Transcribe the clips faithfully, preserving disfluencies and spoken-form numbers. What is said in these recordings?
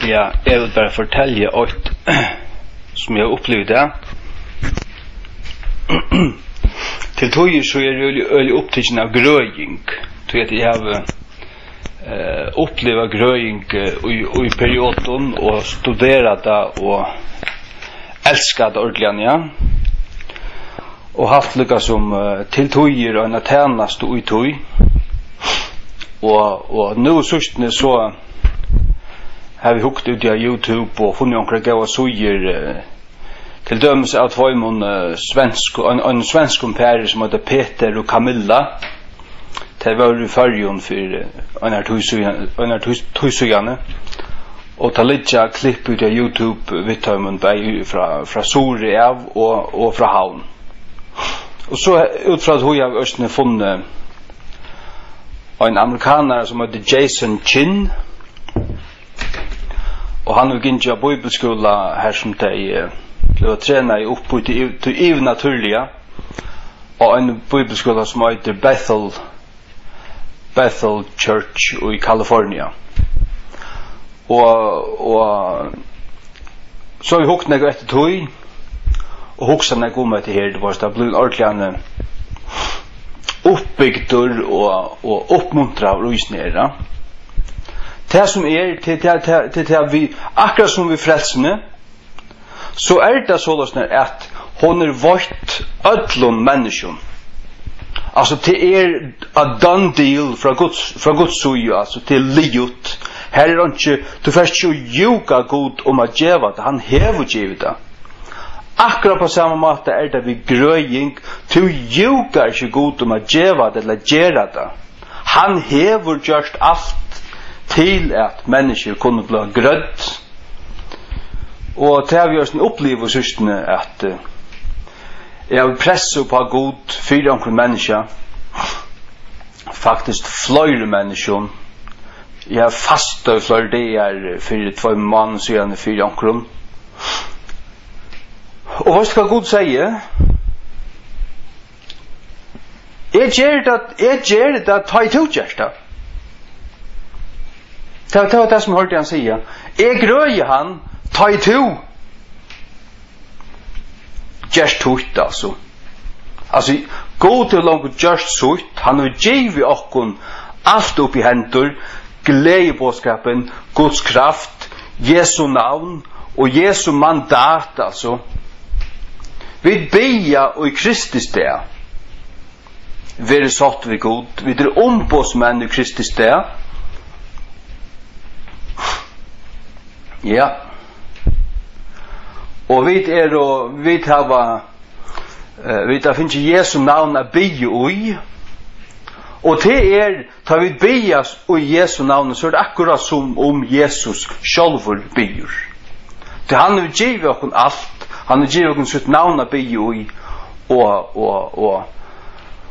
Ja, eg vil bara fortelja eitt, sum eg havi upplivað í dag. Til tíðir so eri eg øgiliga, øgiliga upptikin av grøðing, tí at eg havi, eh, upplivað grøðing, eh, í, í periodum og studerað tað og elskað tað ordiliga, ja. Og havt líka sum, eh, til tíðir eina tænastu í tí. Og, og nú síðstuni so havi eg hugt út á YouTube og funnið onkrar góðar síður, eh, til dømis av tveimum, eh, svensku-, ein, einum svenskum pari sum eitur Peter og Camilla. Tey vóru í Føroyum fyri, eh, einar tíð síðan, einar tíð, tíð síðani. Og tað liggja klipp út á YouTube við teimum, bæði frá, frá suðuri av og, og frá Havn. Og so út frá tí havi eg eisini funnið ein amerikanara sum eitur Jason Chin. Og hann hevur gingið á bíbliuskúla, har sum tey, eh, bliva trenaði upp í tí yv-, tí yvirnatúrliga, á ein bíbliuskúla sum eitur Bethel, Bethel Church í California. Og, og so havi eg hugt nógv eftir tí, og hugsað nógv um hetta her, tú veist, tað blívur ordiliga uppbygdur og, og uppmuntraður í sum er, ja. Tað sum er, til, til, til, til, til at vit, akkurát sum við frelsuni, so er tað soleiðis, at hon er veitt øllum menniskjum. Altso, tað er a done deal frá Guds, frá Guds síðu, altso, tað er liðugt. Her er einki, tú fert ikki at júka Gud um at geva tað, hann hevur givið tað. Akkurát á sama máta er tað við grøðing. Tú júkar ikki Gud um at geva tað ella gera tað. Hann hevur gjørt alt til at menniskjur kunnu bliva grødd. Og tað havi eg eisini upplivað í síðstuni, at, eh, eg havi pressað upp á Gud fyri onkrum menniskja. Faktiskt fleiri menniskjum. Eg havi fastað í fleiri dagar fyri tveimum mánaðum síðani fyri onkrum. Og veitst tú, hvat Gud segði? Eg geri tað, eg geri tað, tá ið tú gert tað. Tað, tað var tað, sum eg hoyrdi hann siga. Eg grøði hann, tá ið tú gert títt, altso. Altso, Gud hevur longu gjørt sítt. Hann hevur givið okkum alt upp í hendur. Gleðiboðskapin, Guds kraft, Jesu navn og Jesu mandat, altso. Vit biðja í Kristi stað. Verið sátt við Gud. Vit eru umboðsmenn í Kristi stað. Ja. Og vit eru, vit hava, eh, vit hava fingið Jesu navn at biðja í. Og tað er, tá vit biðja í Jesu navni, so er tað akkurát sum um Jesus sjálvur biður. Tí hann hevur givið okkum alt, hann hevur givið okkum sítt navn at biðja í, og, og, og,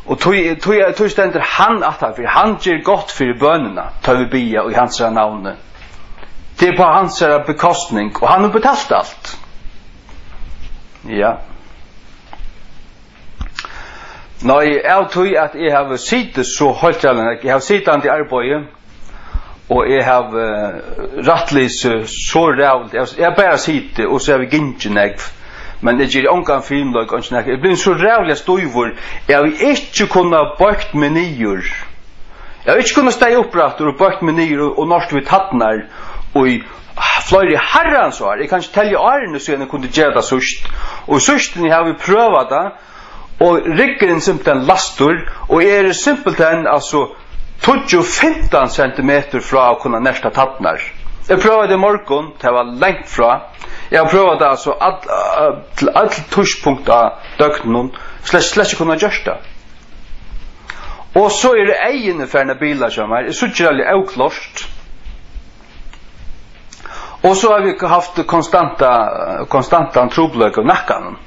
og tí, tí, tí stendur hann aftanfyri, hann ger gott fyri bønina, tá vit biðja í hansara navni. Tað er á hansara bekostning, og hann hevur betalt alt. Ja. Nei, av tí at eg havi sitið so heilt ræðuliga nógv, eg havi sitandi arbeiði, og eg havi, eh, rættliga so ræðuligt, eg havi, eg havi bara sitið, og so havi eg gingið nógv, men eg geri ongan filmleik, eingin nakað, eg blivin so ræðuliga stívur, eg havi ikki kunnað boygt meg niður. Eg havi ikki kunnað staðið upprættur og boygt meg niður og, og nart við tærnar í fleiri harrans ár. Eg kann ikki telja árini, síðan eg kundi gera tað síðst. Og í síðstuni havi eg prøvað tað, og ryggurin simpelthen læstur, og eg eri simpelthen, altso, tíggju, fimtan sentimetur frá at kunna nerta tærnar. Eg prøvaði tað í morgun, tað var langt frá. Eg havi prøvað tað, altso, all, all, til øll tíðspunkt á døgninum, slett, slett ikki kunnað gjørt tað. Og so eru eyguni farin at bila hjá mær. Eg síggi ræðuliga óklárt. Og so havi eg havt konstanta, konstantan trupulleika í nakkanum.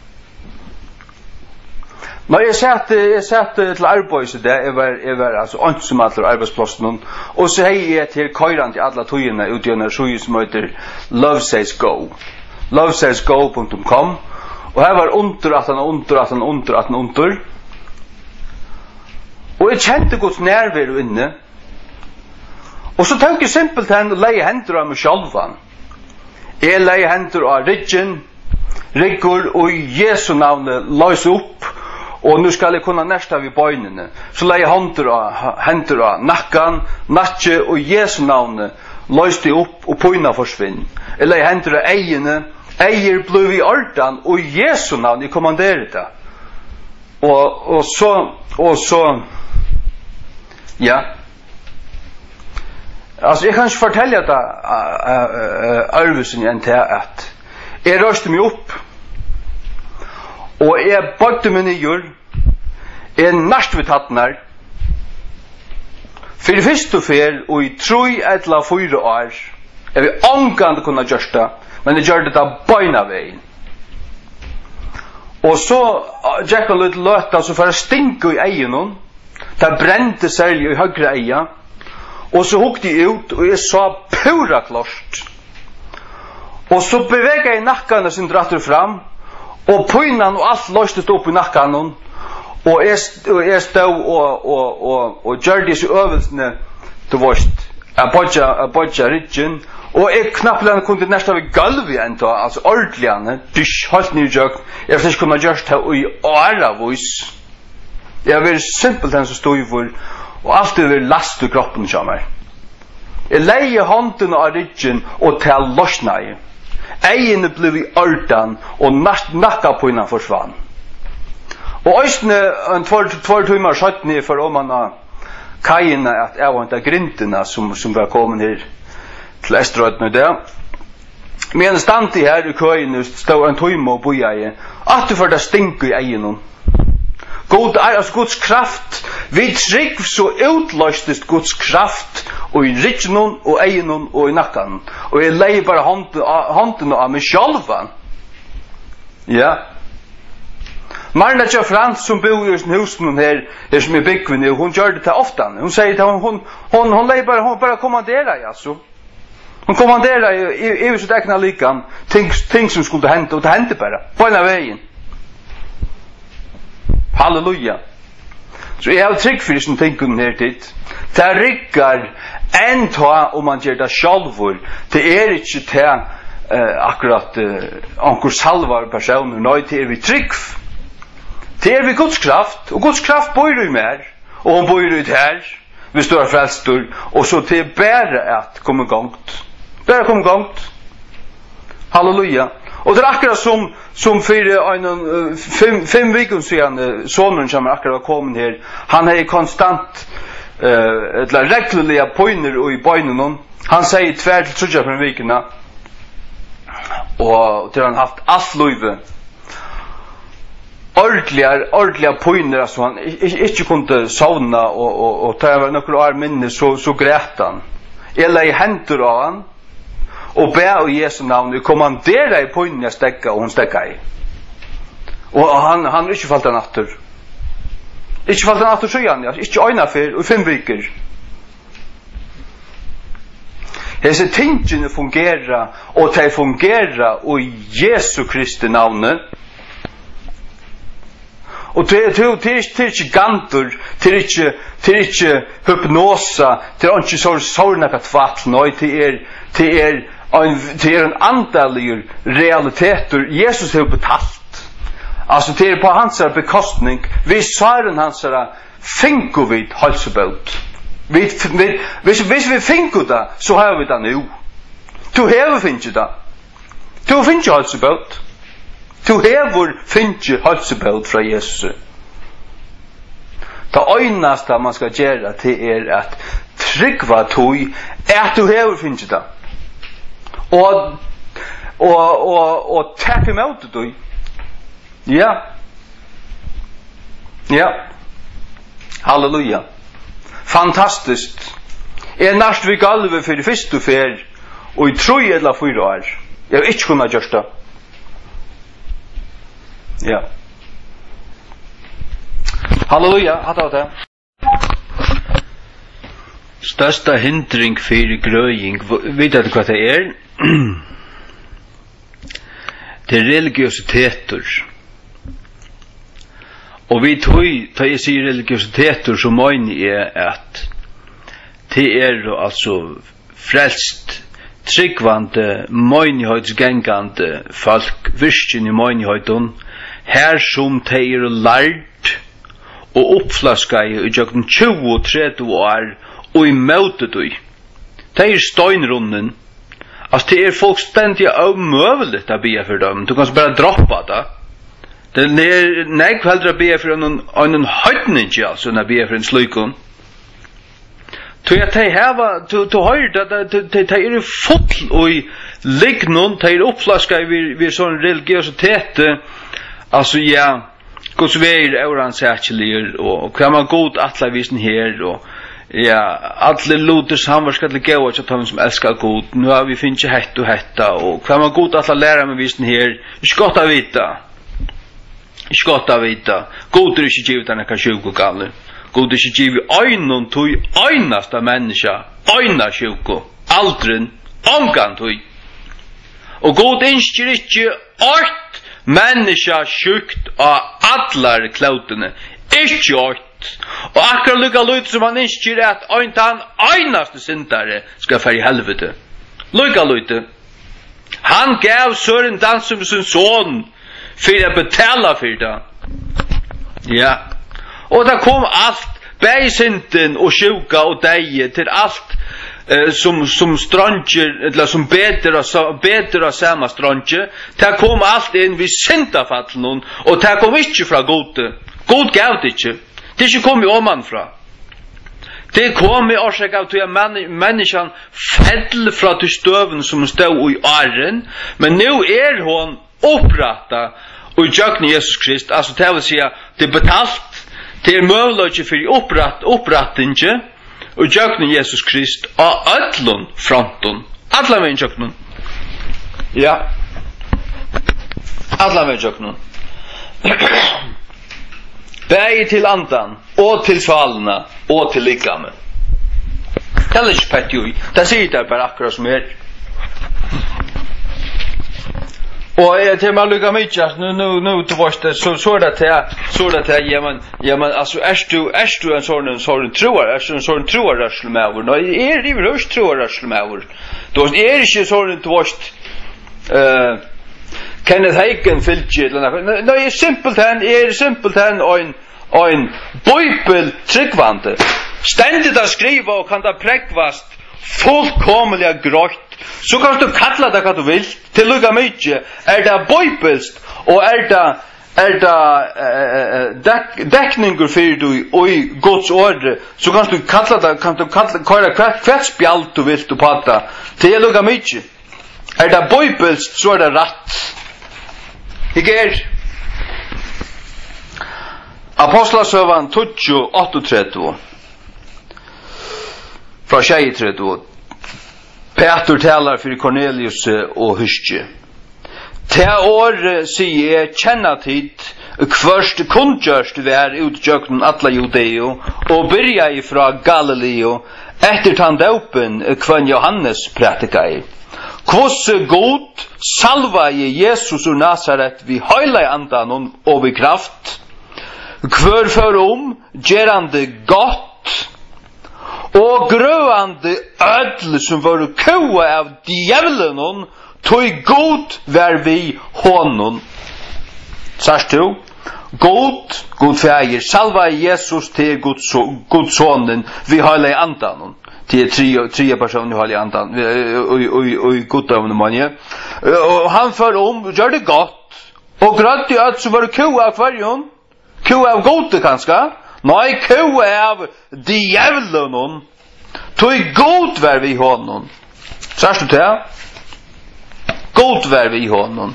Nei, eg sat, eg sat, eh, til arbeiðis í dag. Eg var, eg var altso einsamallur á arbeiðsplássinum. Og so hevði eg hetta her koyrandi alla tíðina út í eina síðu sum eitur Love Says Go. Love says go punktum com. Og har var undur, aftan, undur, aftan, undur, aftan, undur. Og eg kendi Guds nærveru inni. Og so tók eg simpelthen og legði hendur á meg sjálvan. Eg legði hendur á ryggin, ryggur í Jesu navni, loys upp, og nú skal eg kunna nerta við beinini. So legði eg hondur á, hendur á nakkan, nakki í Jesu navni, loys teg upp og pína forsvinn. Eg legði hendur á eyguni, eygu blíva í ordan í Jesu navni, eg kommanderi tað. Og, og so, og so, ja. Altso, eg kann ikki fortelja tað, eh, eh, eh, øðrvísi enn tað, at eg reisti meg upp, og eg boygdi meg niður, eg narti við tærnar, fyri fyrstu ferð í trý ella fýra ár, eg havi ongantíð kunnað gjørt tað, men eg gjørdi tað beinanvegin. Og so, eh, gekk ein lítil løta, so fór at stinga í eygunum. Tað brendi serliga í høgra eyga. Og so hugdi eg út, og eg sá púra klárt. Og so bevegaði eg nakkan eitt sindur aftur og fram, og pínan og alt loystist upp í nakkanum, og eg st-, og eg stóð og, og, og, og gjørdi hesi øvelsini, tú veist, at boyggja, at boyggja ryggin, og eg knappliga kundi nerta við gólvið enntá, altso ordiliga, dysh, heilt niður ígjøgn. Eg fekk ikki kunnað gjørt tað í áravís. Eg havi verið simpelthen so stívur, og alt hevur verið læst í kroppinum hjá mær. Eg legði hondina á ryggin, og tað loysnaði. Eyguni blivu í ordan, og nak-, nakkapínan forsvann. Og eisini ein tveir, tveir tímar seinni, eg fór oman á kaiina at avheinta grindina, sum, sum var komin her til Eysturoynna í dag. Meðan eg standi her í køini, stóð ein tíma og bíðaði. Aftur fór tað at stinga í eygunum. Gud, altso Guds kraft, við trúgv so útloystist Guds kraft í rygginum og eygunum og í nakkanum. Og eg legði bara hond-, á, hondina á meg sjálvan. Ja. Marna Joe Frans, sum búði í hesum húsinum her, her sum eg búgvi nú, hon gjørdi tað ofta. Hon segði tað, hon, hon, hon, hon legði bara, hon bara kommanderaði, altso. Hon kommanderaði y-, yvir sítt egna likam, ting, ting sum skuldu henda, og tað hendi bara, beinanvegin. Halleluja. So eg havi trúgv fyri hesum tingunum her, tit. Tað riggar enntá, um mann ger tað sjálvur. Tað er ikki tað, eh, akkurát, eh, onkur salvaður persónur. Nei, tað er við trúgv. Tað er við Guds kraft, og Guds kraft býr í mær, og hon býr í tær, viss tú ert frelstur, og so tað er bara at koma í gongd. Bara koma í gongd. Halleluja. Og tað er akkurát sum, sum fyri einum, eh, fimm, fimm vikum síðan, eh, sonurin hjá mær akkurát var komin her. Hann hevði konstant, eh, ella regluliga pínur í beinunum. Hann segði tvær til tríggjar ferðir um vikuna. Og tað hevur hann havt alt lívið. Ordiliga, ordiliga pínur, altso, hann i-, i-, ikki kundi sovna, og, og, og tá hann var nøkur ár minni, so, so græt hann. Eg legði hendur á hann og bað í Jesu navn, eg kommanderaði pínuni at steðga, og hon steðgaði. Og hann, hann hevur ikki fælt hann aftur. Ikki fælt hann aftur síðan, ja, ikki eina ferð í fimm vikur. Hesi tingini fungera, og tey fungera í Jesu Kristi navni. Og tað, tað, tað er ikki, tað er ikki gandur, tað er ikki, tað er ikki hypnosa, tað er ikki so, so nakað tvætl, nei, tað er, tað er ein, tað er ein andaligur realitetur. Jesus hevur betalt. Altso, tað er á hansara bekostning. Við sárum hansara fingu vit heilsubót. Vit, vit, hvis, hvis vit fingu tað, so hava vit tað nú. Tú hevur fingið tað. Tú hevur fingið heilsubót. Tú hevur fingið heilsubót frá Jesusi. Tað einasta, mann skal gera, tað er at trúgva tí, at tú hevur fingið tað. Og, og, og, og taka ímóti tí. Ja. Ja. Halleluja. Fantastiskt. Eg narti við gólvið fyri fyrstu ferð í trý ella fýra ár. Eg havi ikki kunnað gjørt tað. Ja. Halleluja. Hatta var tað. Størsta hindring fyri grøðing, v-, vita tit, hvat tað er? Tað er religiositetur. Og við tí, tá eg sigi religiositetur, so meini eg, at tað eru, altso, frelst trúgvandi, meinigheitisgangandi fólk, virkin í meinigheitum, har sum tey eru lærd og uppflaskaði í gjøgnum tjúgu, tretivu ár, og ímóti tí. Tey eru steinrunnin. Altso, tað er fullstendiga ómøguligt at biðja fyri teimum. Tú kanst bara droppa tað. Tað er nógv heldur at biðja fyri einum, einum heidningi, altso, enn at biðja fyri einum slíkum. Tí at tey hava, tú, tú hoyrir tað, tað, tað, tey, tey eru full í lygnum, tey eru uppflaskað við, við sovorðnum religiøsiteti, altso, ja, Guds vegir eru órannsakiligur, og hvat man Gud ætlar við hesum her, og, ja, allir lutir samvirka til góða hjá teimum, sum elska Gud, nú hava vit fingið hetta og hetta, og hvat man Gud ætlar at læra meg við hesum her, ikki gott at vita. Ikki gott at vita. Gud er ikki givið tær nakar sjúku, gamli. Gud er ikki givið einum tí einasta menniskja eina sjúku. Aldrin, ongantíð. Og Gud ynskir ikki eitt menniskja sjúkt á allari klótuni. Ikki eitt. Og akkurát líka lítið sum hann ynskir, at ein tann einasti syndari skal fara í helviti. Líka lítið. Hann gav Søren Dansen sín son fyri at betala fyri tað. Ja. Og tað kom alt, bæði syndin og sjúka og deyði, til alt, eh, sum, sum strongir, ella sum betur á sa-, betur á sama strongi. Tað kom alt inn við syndafallinum, og tað kom ikki frá Gudi. Gud gav tað ikki. Tað er ikki komið oman frá. Tað er komið orsakað av tí at menn-, menniskjan fell frá tí støðuni, sum hon stóð í áðrenn, men nú er hon upprættað í gjøgnum Jesus Krist, altso, tað vil siga, tað er betalt, tað er møguleiki fyri upprætt-, upprættingi í gjøgnum Jesus Krist á øllum frontum, allan vegin gjøgnum. Ja. Allan vegin gjøgnum. Bæði til andan og til sálina og til likamið. Tað er ikki petti í. Tað sigur tað bara akkurát sum er. Og, eh, tað er man líka mikið, at nú, nú, nú, tú veist, so, so er tað tað, so er tað tað, ja, men, ja, men, altso, ert tú, ert tú ein sovorðin, sovorðin trúar-, ert tú ein sovorðin trúarrørslumaður? Nei, eg eri yvirhøvur ikki trúarrørslumaður. Tú veist, eg eri ikki sovorðin, tú veist, eh, Kenneth Hagin fylgi, ella nakað. Nei, nei, eg er simpelthen, eg er simpelthen ein, ein bíbeltrúgvandi. Stendur tað skrivað og kann tað prógvast fullkomiliga greitt, so kanst tú kalla tað hvat tú vilt, tað er líka mikið. Er tað bíbelskt, og er tað, er tað, eh, eh, eh, dek-, dekningur fyri tí í Guds orði, so kanst tú kalla tað, kanst tú kalla, koyra hvat, hvat spjald tú vilt upp á tað. Tað er líka mikið. Er tað bíbelskt, so er tað rætt. Hygg her. Ápostlasøgan tíggju, áttaogtretivu. Frá sjeyogtretivu. Pætur talar fyri Korneliusi og húski. Tað orðið sigi eg, kenna tit, hvørt kunngjørt var út gjøgnum alla Judeu og byrjaði frá Galileu, eftir tann dópin, hvønn Jóhannes prætikaði. Hvussu Gud salvaði Jesus úr Nasaret við heilaga andanum og við kraft, hvør fór um, gerandi gott og grøðandi øll, sum vóru kúgað av djevlinum, tí Gud var við honum. Sært tú? Gud, Gud Faðir, salvaði Jesus, til Guds so-, Guds sonin, við heilaga andanum. Til triðja, triðja persón í heilaga andan, í, í, í, í Guddóminum, meini eg. Og hann fór um, gjørdi gott, og grøddi øll, sum vóru kúgað av hvørjum? Kúgað av Gudi, kanska? Nei, kúgað av djevlinum. Tí Gud var við honum. Sært tú tað? Gud var við honum.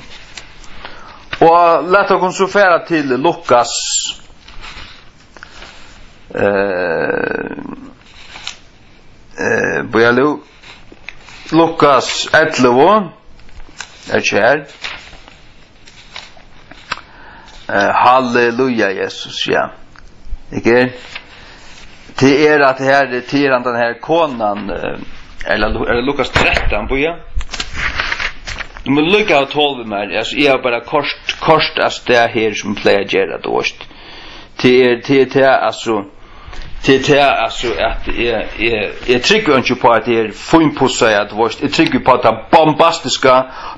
Og lat okkum so fara til Lukas. Eh, eh, bíða nú. Lukas ellivu. Er ikki her. Eh, halleluja, Jesus, ja. Ikki? Tað er at her, tað er hann, tann her konan, eh, ella Lu-, er tað Lukas trettan, bíða? Tú mást líka hava tol við mær, altso, eg havi bara koyrt, koyrt av stað her, sum eg plagi at gera, tú veist. Tað er, tað er tað, altso, Tað er tað, altso, at eg, eg, eg trúgvi ikki upp á, at eg eri fínpussaður, at, tú veitst, eg trúgvi upp á tað bombastiska,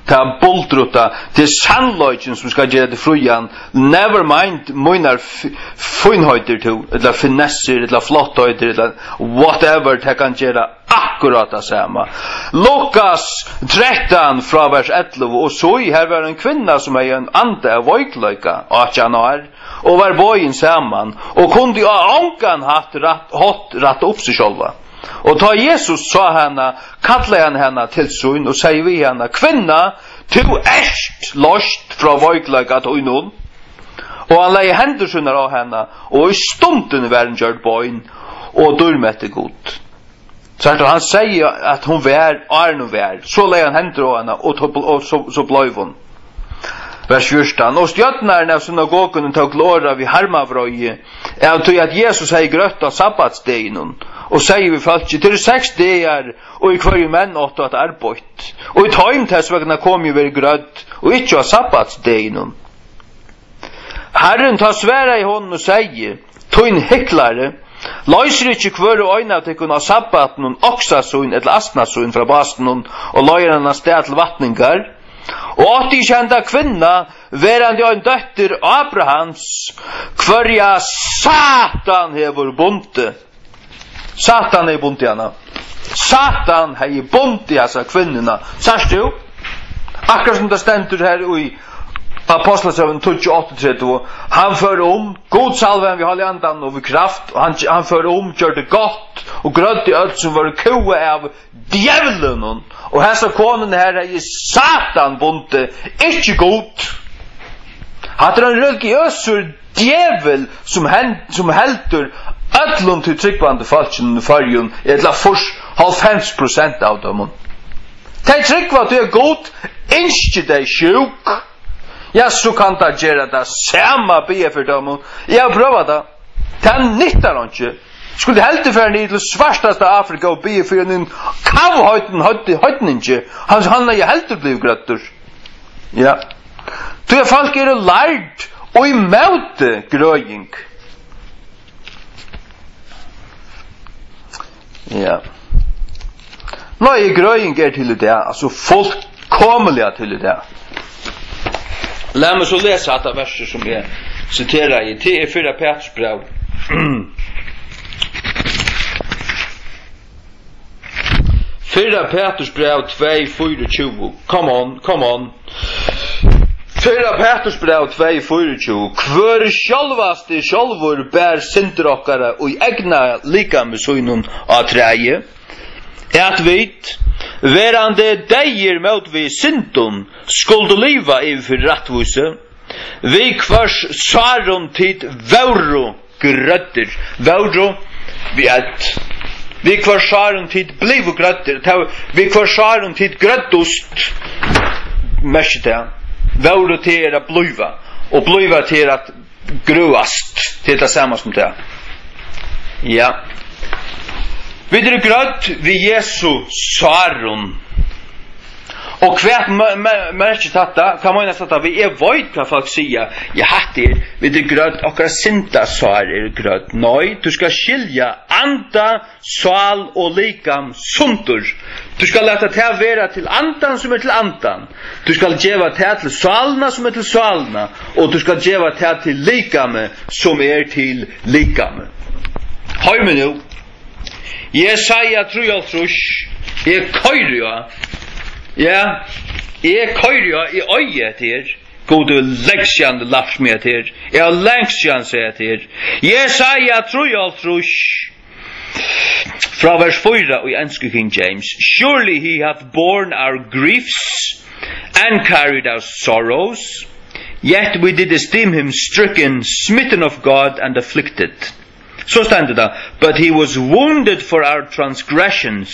tað buldrutta, tað er sannleikin, sum skal gera teg frían. Never mind mínar f-, fínheiter, tú, ella finessur, ella flottheiter, ella whatever, tað kann gera akkurát tað sama. Lukas trettan, frá vers ellivu: Og sí, har var ein kvinna, sum hevði ein anda av veikleika, átjan ár, og var boðin saman, og kundi á ongan hátt rætt, hátt rætta upp seg sjálva. Og tá Jesus sá hana, kallaði hann hana til sín og segði við hana: Kvinna, tú ert loyst frá veikleika tínum. Og hann legði hendur sínar á hana, og í stundini var hon gjørd bein og dýrmætt til Gud. Sært tú, hann segði, at hon var, áðrenn hon var. So legði hann hendur á hana, og, to, og so, so bleiv hon. Vers fjúrtan: Og stjórnarin av synagogunum tók til orða við harmafrøði, av tí at Jesus hevði grøtt á sabbatsdeginum, og segði við fólkið: Tað eru seks dagar, og í hvørjum menn áttu at arbeitt, og í teim tess vegna komi eg verði grødd, og ikki á sabbatsdeginum. Harrin tá svaraði honum og segði: Tín hyklari, loysir ikki hvør og ein av tykkum á sabbatinum oksa sín ella asna sín frá básinum og leiðir hann av stað til vatningar? Og átti ikki henda kvinna, verandi ein dóttir Abrahams, hvørja Satan hevur bundið, Satan hevði bundið hana. Satan hevði bundið hasa kvinnuna. Sært tú? Akkurát sum tað stendur her í Ápostlasøguni tíggju áttaogtretivu: Hann fór um, Gud salvaði hann við Heilaga Andanum og við kraft, og hann, hann fór um, gjørdi gott og grøddi øll, sum vóru kúgað av djevlinum. Og hasa konuna her hevði Satan bundið, ikki Gud. Hatta er ein religiøsur djevul, sum hen-, sum heldur øllum tí trúgvandi fólkinum í Føroyum, ella fýrs, hálvfems prosent av teimum. Tey trúgva, tí at Gud ynskir tey sjúk. Ja, so kann tað gera tað sama, biðja fyri teimum. Eg havi prøvað tað. Tað nyttar einki. Skuldi heldur fara niður til svartasta Afrika og biðja fyri einum kavheitum heidni-, heidningi. Hann, hann hevði heldur blivið grøddur. Ja. Tí at fólk eru lærd og ímóti grøðing. Ja. Nei, grøðing er til í dag, altso fullkomiliga til í dag. Lat meg so lesa hatta versið, sum eg siteraði. Tað er fyrra Pætursbræv. Fyrra Pætursbræv tvey fýraogtjúgu. Come on, come on. Fyrra Pætursbræv tvey fýraogtjúgu: Hvør sjálvasti sjálvur ber syndir okkara í egna likami sínum á træið, at vit, verandi deyðir mót við syndum, skuldu liva yvir fyri rættvísi, við hvørs sárum tit vóru grøddir. Vóru við ð. Við hvørs sárum tit blivu grøddir. Tað, við hvørs sárum tit grøddust, merkir tað. Vóru, tað er at blíva. Og blíva, tað er at grøðast. Tað er tað sama sum tað. Ja. Vit eru grødd við Jesu sárum. Og hvat me-, me-, merkist hatta? Hvat meinast hatta við, eg veit, hvat fólk siga: Ja, hatta er, vit eru grødd, okkara syndasár eru grødd. Nei, tú skalt skilja anda, sál og likam sundur. Tú skalt lata tað vera til andan, sum er til andan. Tú skalt geva tað til sálina, sum er til sálina. Og tú skalt geva tað til likamið, sum er til likamið. Hoyr meg nú. Jesaja trýoghálvtrýss, eg koyri á. Ja, eg koyri á, eg eigi hetta her. Gud hevur langt síðan lært meg hetta her. Eg havi langt síðan sæð hetta her. Jesaja trýoghálvtrýss, frá vers fýra í ensku King James: Surely he hath borne our griefs and carried our sorrows, yet we did esteem him stricken, smitten of God, and afflicted. So stendur tað: But he was wounded for our transgressions.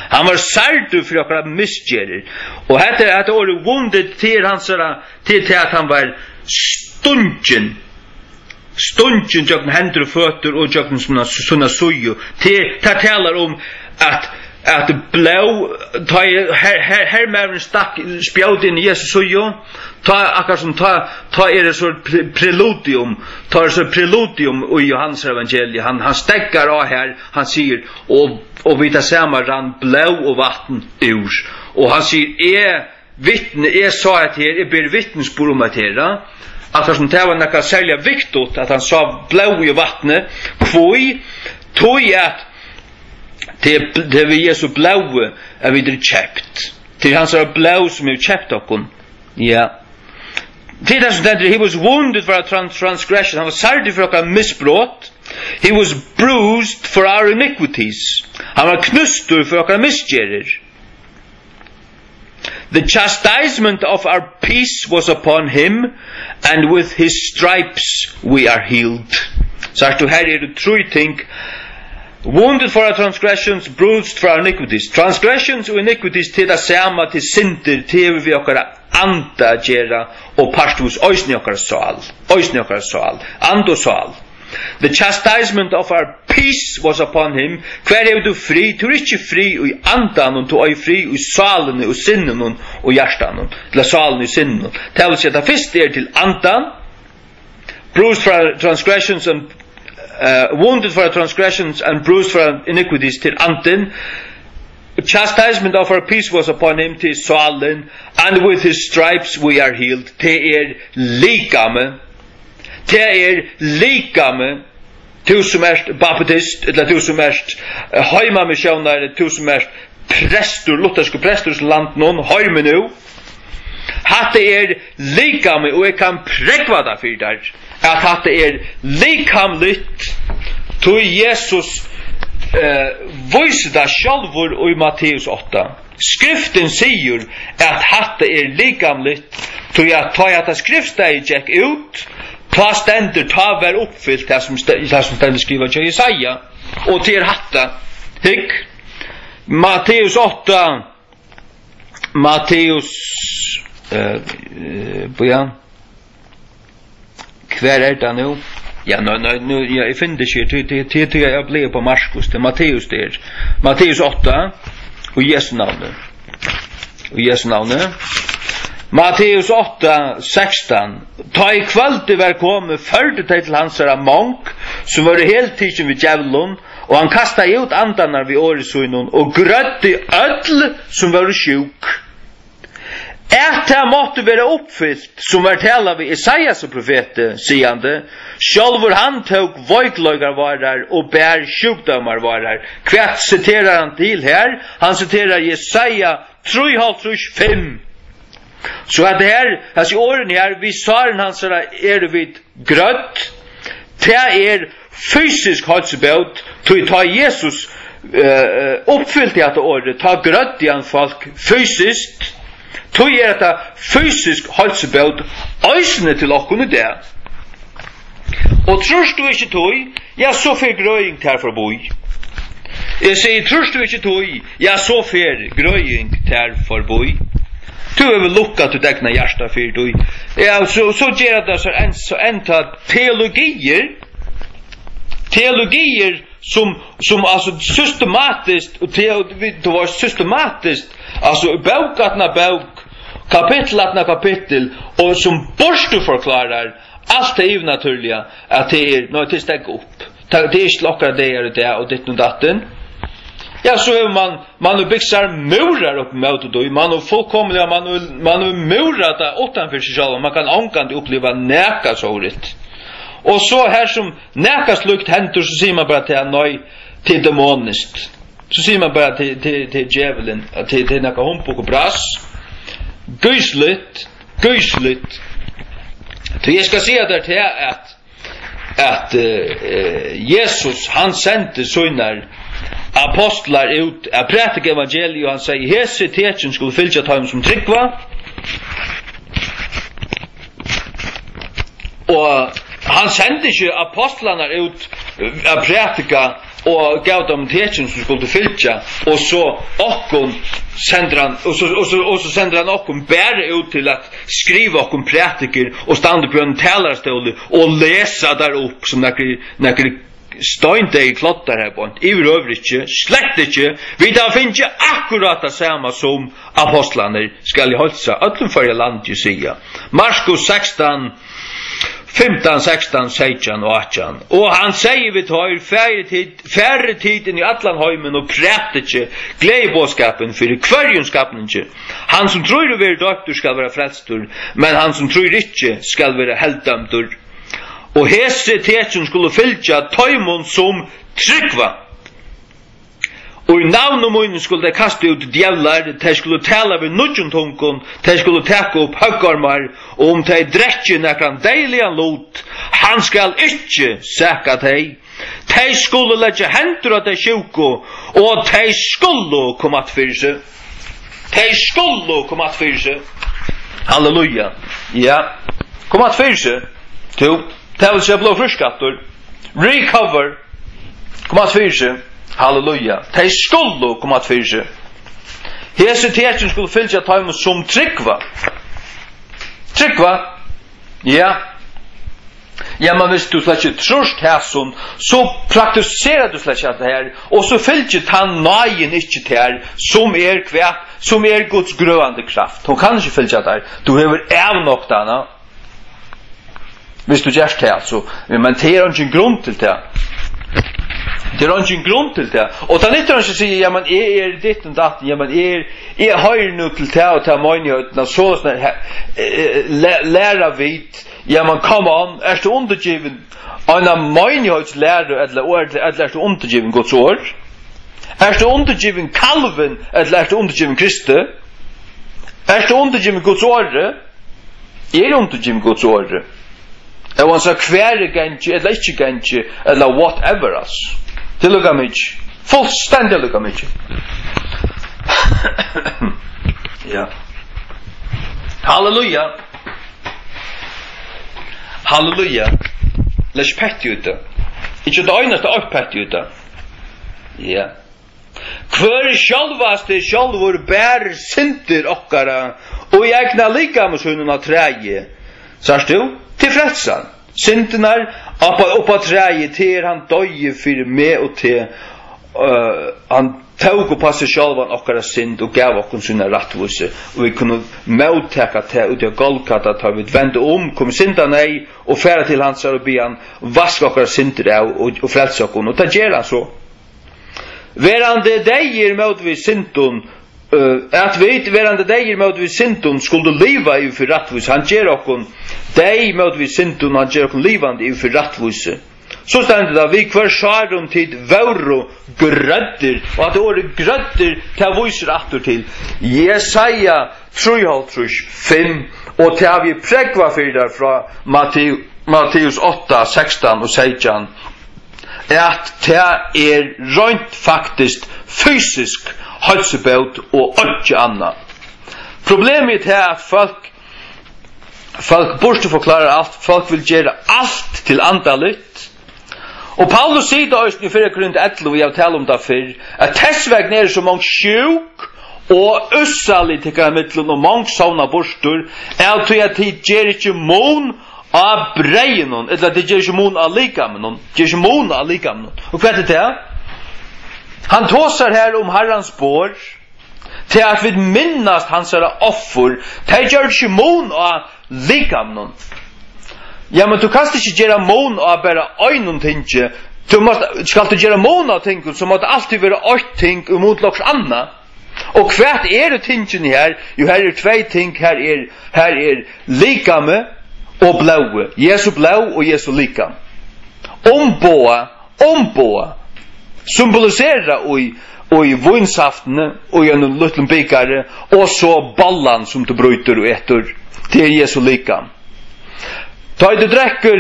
Hann var særdur fyri okkara misgerðir. Og hetta, hetta orðið wounded, til hansara, til tað at hann var stungin. Stungin gjøgnum hendur og føtur og gjøgnum sína, sína síðu. Til, tað talar um, at at blóð, tá ið her, her, hermaðurin stakk spjót inn í Jesu síðu, tá, akkurát sum tá, tá er tað so pre-, preludium, tá er tað so preludium í Jóhannes evangeliið, hann, hann steðgar á her, hann sigur, og, og við tað sama rann blóð og vatn úr, og hann sigur, eg vitni, eg sá hetta her, eg beri vitnisburð um hetta her, akkurát sum tað var nakað serliga viktigt, at hann sá blóð í vatni, hví, tí at tað er, tað er við Jesu blóði, at vit eru keypt. Tað er hansara blóð, sum hevur keypt okkum. Ja. Tað er tað, sum stendur, he was wounded for our tran-, transgression. Hann var særdur fyri okkara misbrot. He was bruised for our iniquities. Hann var knústur fyri okkara misgerðir. The chastisement of our peace was upon him, and with his stripes we are healed. Sært tú, her eru trý ting. Wounded for our transgressions, bruised for our iniquities. Transgressions og iniquities, tað er tað sama, tað er syndir, tað hevur við okkara anda at gera, og partvíst eisini okkara sál, eisini okkara sál, and og sál. The chastisement of our peace was upon him. Hvar hevur tú frið? Tú hevur ikki frið í andanum, tú eigur frið í sálini og sinninum og hjartanum, ella sálini og sinninum. Tað vil siga, tað fyrsta er til andan, bruised for our transgressions and, uh, wounded for our transgressions and bruised for our iniquities, til andin. Chastisement of our peace was upon him, til sálin, and with his stripes we are healed, tað er likamið, tað er likamið, tú sum ert baptist, ella tú sum ert, eh, heimamissiónari, tú sum ert prestur, lutherskur prestur í landinum, hoyr meg nú. Hatta er likamið, og eg kann prógva tað fyri tær, at hatta er likamligt, tí Jesus, eh, vísir tað sjálvur í Matteus átta. Skriftin sigur, at hatta er likamligt, tí at tá hatta skriftstaðið gekk út, tá stendur, tá var uppfylt tað sum st-, tað sum stendur skrivað hjá Jesaja, og tað er hatta. Hygg, Matteus átta, Matteus, eh, eh, bíða. Hvar er tað nú? Ja, nei, nei, nú, ja, eg finn tað ikki. Tí, tí, tí, tí eg blívi upp á Markus. Tað er Matteus, tað er. Matteus átta, í Jesu navni. Í Jesu navni. Matteus átta, sekstan. Tá ið kvøldið var komið, førdu tey til hansara mong, sum vóru heltikin við djevlum, og hann kastaði út andarnar við orði sínum, og grøddi øll, sum vóru sjúk. At tað mátti vera uppfylt, sum var talað við Esaias profeti, sigandi, sjálvur hann tók veikleikar várar og ber sjúkdómar várar. Hvat siterar hann til her? Hann siterar Jesaja trýoghálvtrýss fimm. So at her, hasi orðini her, við sárum hansara eru vit grødd, tað er fysisk heilsubót, tí tá Jesus, eh, eh, uppfylti hatta orðið, tá grøddi hann fólk fysiskt, tí er hetta fysisk heilsubót eisini til okkum í dag. Og trýrt tú ikki tí, ja, so fer grøðing tær forbí. Eg sigi, trýrt tú ikki tí, ja, so fer grøðing tær forbí. Tú hevur lukkað títt egna hjarta fyri tí. Ja, so, so gera tað sær enn, so enntá teologiir, teologiir sum, sum altso systematiskt, og teo-, tú veitst, systematiskt, altso bók aftan á bók, kapittul aftan á kapittul, og sum burturforklárar alt tað yvirnatúrliga, at tað er, nei, tað er steðgað upp. Tað, tað er ikki til okkara dagar í dag og ditten og datten. Ja, so hevur mann, mann hevur bygt sær múrar upp ímóti tí, mann hevur fullkomiliga, mann hevur, mann hevur múrað tað uttan fyri seg sjálvan, mann kann ongantíð uppliva nakað sovorðið. Og so her sum nakað slíkt hendir, so sigur mann bara til hann, nei, tað er demoniskt. So sigur mann bara til, til, til djevulin, at tað, tað er nakað humbug og bras. Gísligt, gísligt. So eg skal siga tær til at at, eh, eh, Jesus, hann sendi sínar apostlar út at prædika evangeliið, og hann segði, hesi tekin skulu fylgja teimum sum trúgva. Og hann sendi ikki apostlarnar út, eh, at prædika og gav teimum tekin sum skuldu fylgja, og so okkum sendir hann, og so, og so, og so sendir hann okkum bara út til at skriva okkum prædikir og standa uppi á einum talarastóli og lesa tær upp sum nakrir, nakrir steindeyðir kloddar her beint, yvirhøvur ikki, slett ikki. Vit hava fingið akkurát tað sama sum ápostlarnir, skal eg heilsa øllum Føroya landi siga. Markus sekstan, fimtan, sekstan, seytjan og átjan. Og hann segði við teir: Farið tit, farið tit inn í allan heimin og prædikið gleðiboðskapin fyri hvørjum skapningi. Hann sum trýr og verður doyptur, skal vera frelstur, men hann sum trýr ikki, skal vera helddømdur. Og hesi tekin skulu fylgja teimum, sum trúgva. Og í navni mínum skulu tey kasta út djevlar, tey skulu tala við nýggjum tungum, tey skulu taka upp høggormar, og um tey drekki nakran deyðiligan lut, hann skal ikki saka tey. Tey skulu leggja hendur á tey sjúku, og tey skulu koma aftur fyri seg. Tey skulu koma aftur fyri seg. Halleluja. Ja. Koma aftur fyri seg. Tú, tað vil siga blíva frísk aftur. Recover. Koma aftur fyri seg. Halleluja. Tey skulu koma aftur fyri seg. Hesi tekin skulu fylgja teimum, sum trúgva. Trúgva. Ja. Ja, men viss tú slett ikki trýrt hasum, so praktiserar tú slett ikki hatta her, og so fylgir tann náðin ikki tær, sum er hvat, sum er Guds grøðandi kraft. Hon kann ikki fylgja tær. Tú hevur avnoktað hana. Viss tú gert tað, altso. Men tað er eingin grund til tað. Tað er eingin grund til tað. Og tað nyttar ikki at siga: Ja, men eg eri ditt og datt, ja, men eg er, eg hoyri nú til tað og tað meinigheitina, soleiðis, eh, eh, læ-, læra vit. Ja, men come on, ert tú undirgivin eina meinigheitslæru, ella, ella, ella ert tú undirgivin Guds orð? Ert tú undirgivin Calvin, ella ert tú undirgivin Kristi? Ert tú undirgivin Guds orði? Eg eri undirgivin Guds orði. Óansæð hvar eg gangi, ella ikki gangi, ella whatever, altso. Tað er líka mikið. Fullstendiga líka mikið. Ja. Halleluja. Halleluja. Legg petti út tað. Ikki eitt einasta eitt petti út tað. Ja. Hvør sjálvasti sjálvur ber syndir okkara og í egna likami sínum á træið. Sært tú? Til frelsan. Syndirnar upp á, upp á træið, tað er hann doyði fyri meg og teg. Øh, hann tók upp á seg sjálvan okkara synd og gav okkum sína rættvísi, og vit kunnu móttaka tað úti á Golgata, tá vit venda um, koma í syndaneyð og fara til hansara og biðja hann vaska okkara syndir av og, og frelsa okkum. Og tað ger hann so. Verandi deyðir móti við syndum, øh, at vit, verandi deyðir móti við syndum, skuldu liva yvir fyri rættvísi. Hann ger okkum deyð móti við syndum, hann ger okkum livandi yvir fyri rættvísi. So stendur tað: Við hvørs sárum tit vóru grøddir. Og at orðið grøddir, tað vísir aftur til Jesaja trýoghálvtrýss fimm, og tað havi eg prógvað fyri tær frá Matteus, Matteus átta, sekstan og seytjan, at tað er reint faktiskt fysisk heilsubót og einki annað. Problemið er tað, at fólk, fólk burturforklára alt, fólk vil gera alt til andaligt. Og Paulus sigur tað eisini í fyrra Korint ellivu, eg havi talað um tað fyrr, at tess vegna eru so mong sjúk og ússalig tykkara millum, og mong sovna burtur, av tí at tit gera ikki mun á breyðinum, ella tit gera ikki mun á likaminum, gera ikki mun á likaminum. Og hvat er tað? Hann tosar her um Harrans borð, til at vit minnast hansara offur. Tey gjørdu ikki mun á likaminum. Ja, men tú kanst ikki gera mun á bara einum tingi. Tú mást, skalt tú gera mun á tingum, so má tað altíð vera eitt ting í mun til okkurt annað. Og hvat eru tingini her? Jú, her eru tvey ting. Her er, her er likami og blóði. Jesu blóð og Jesu likam. Umboða, umboða. Symbolisera í, í vínsaftini, í einum lítlum bikari, og so bollan sum tú brýtur og etur. Tað er Jesu likam. Tá ið tú drekkur,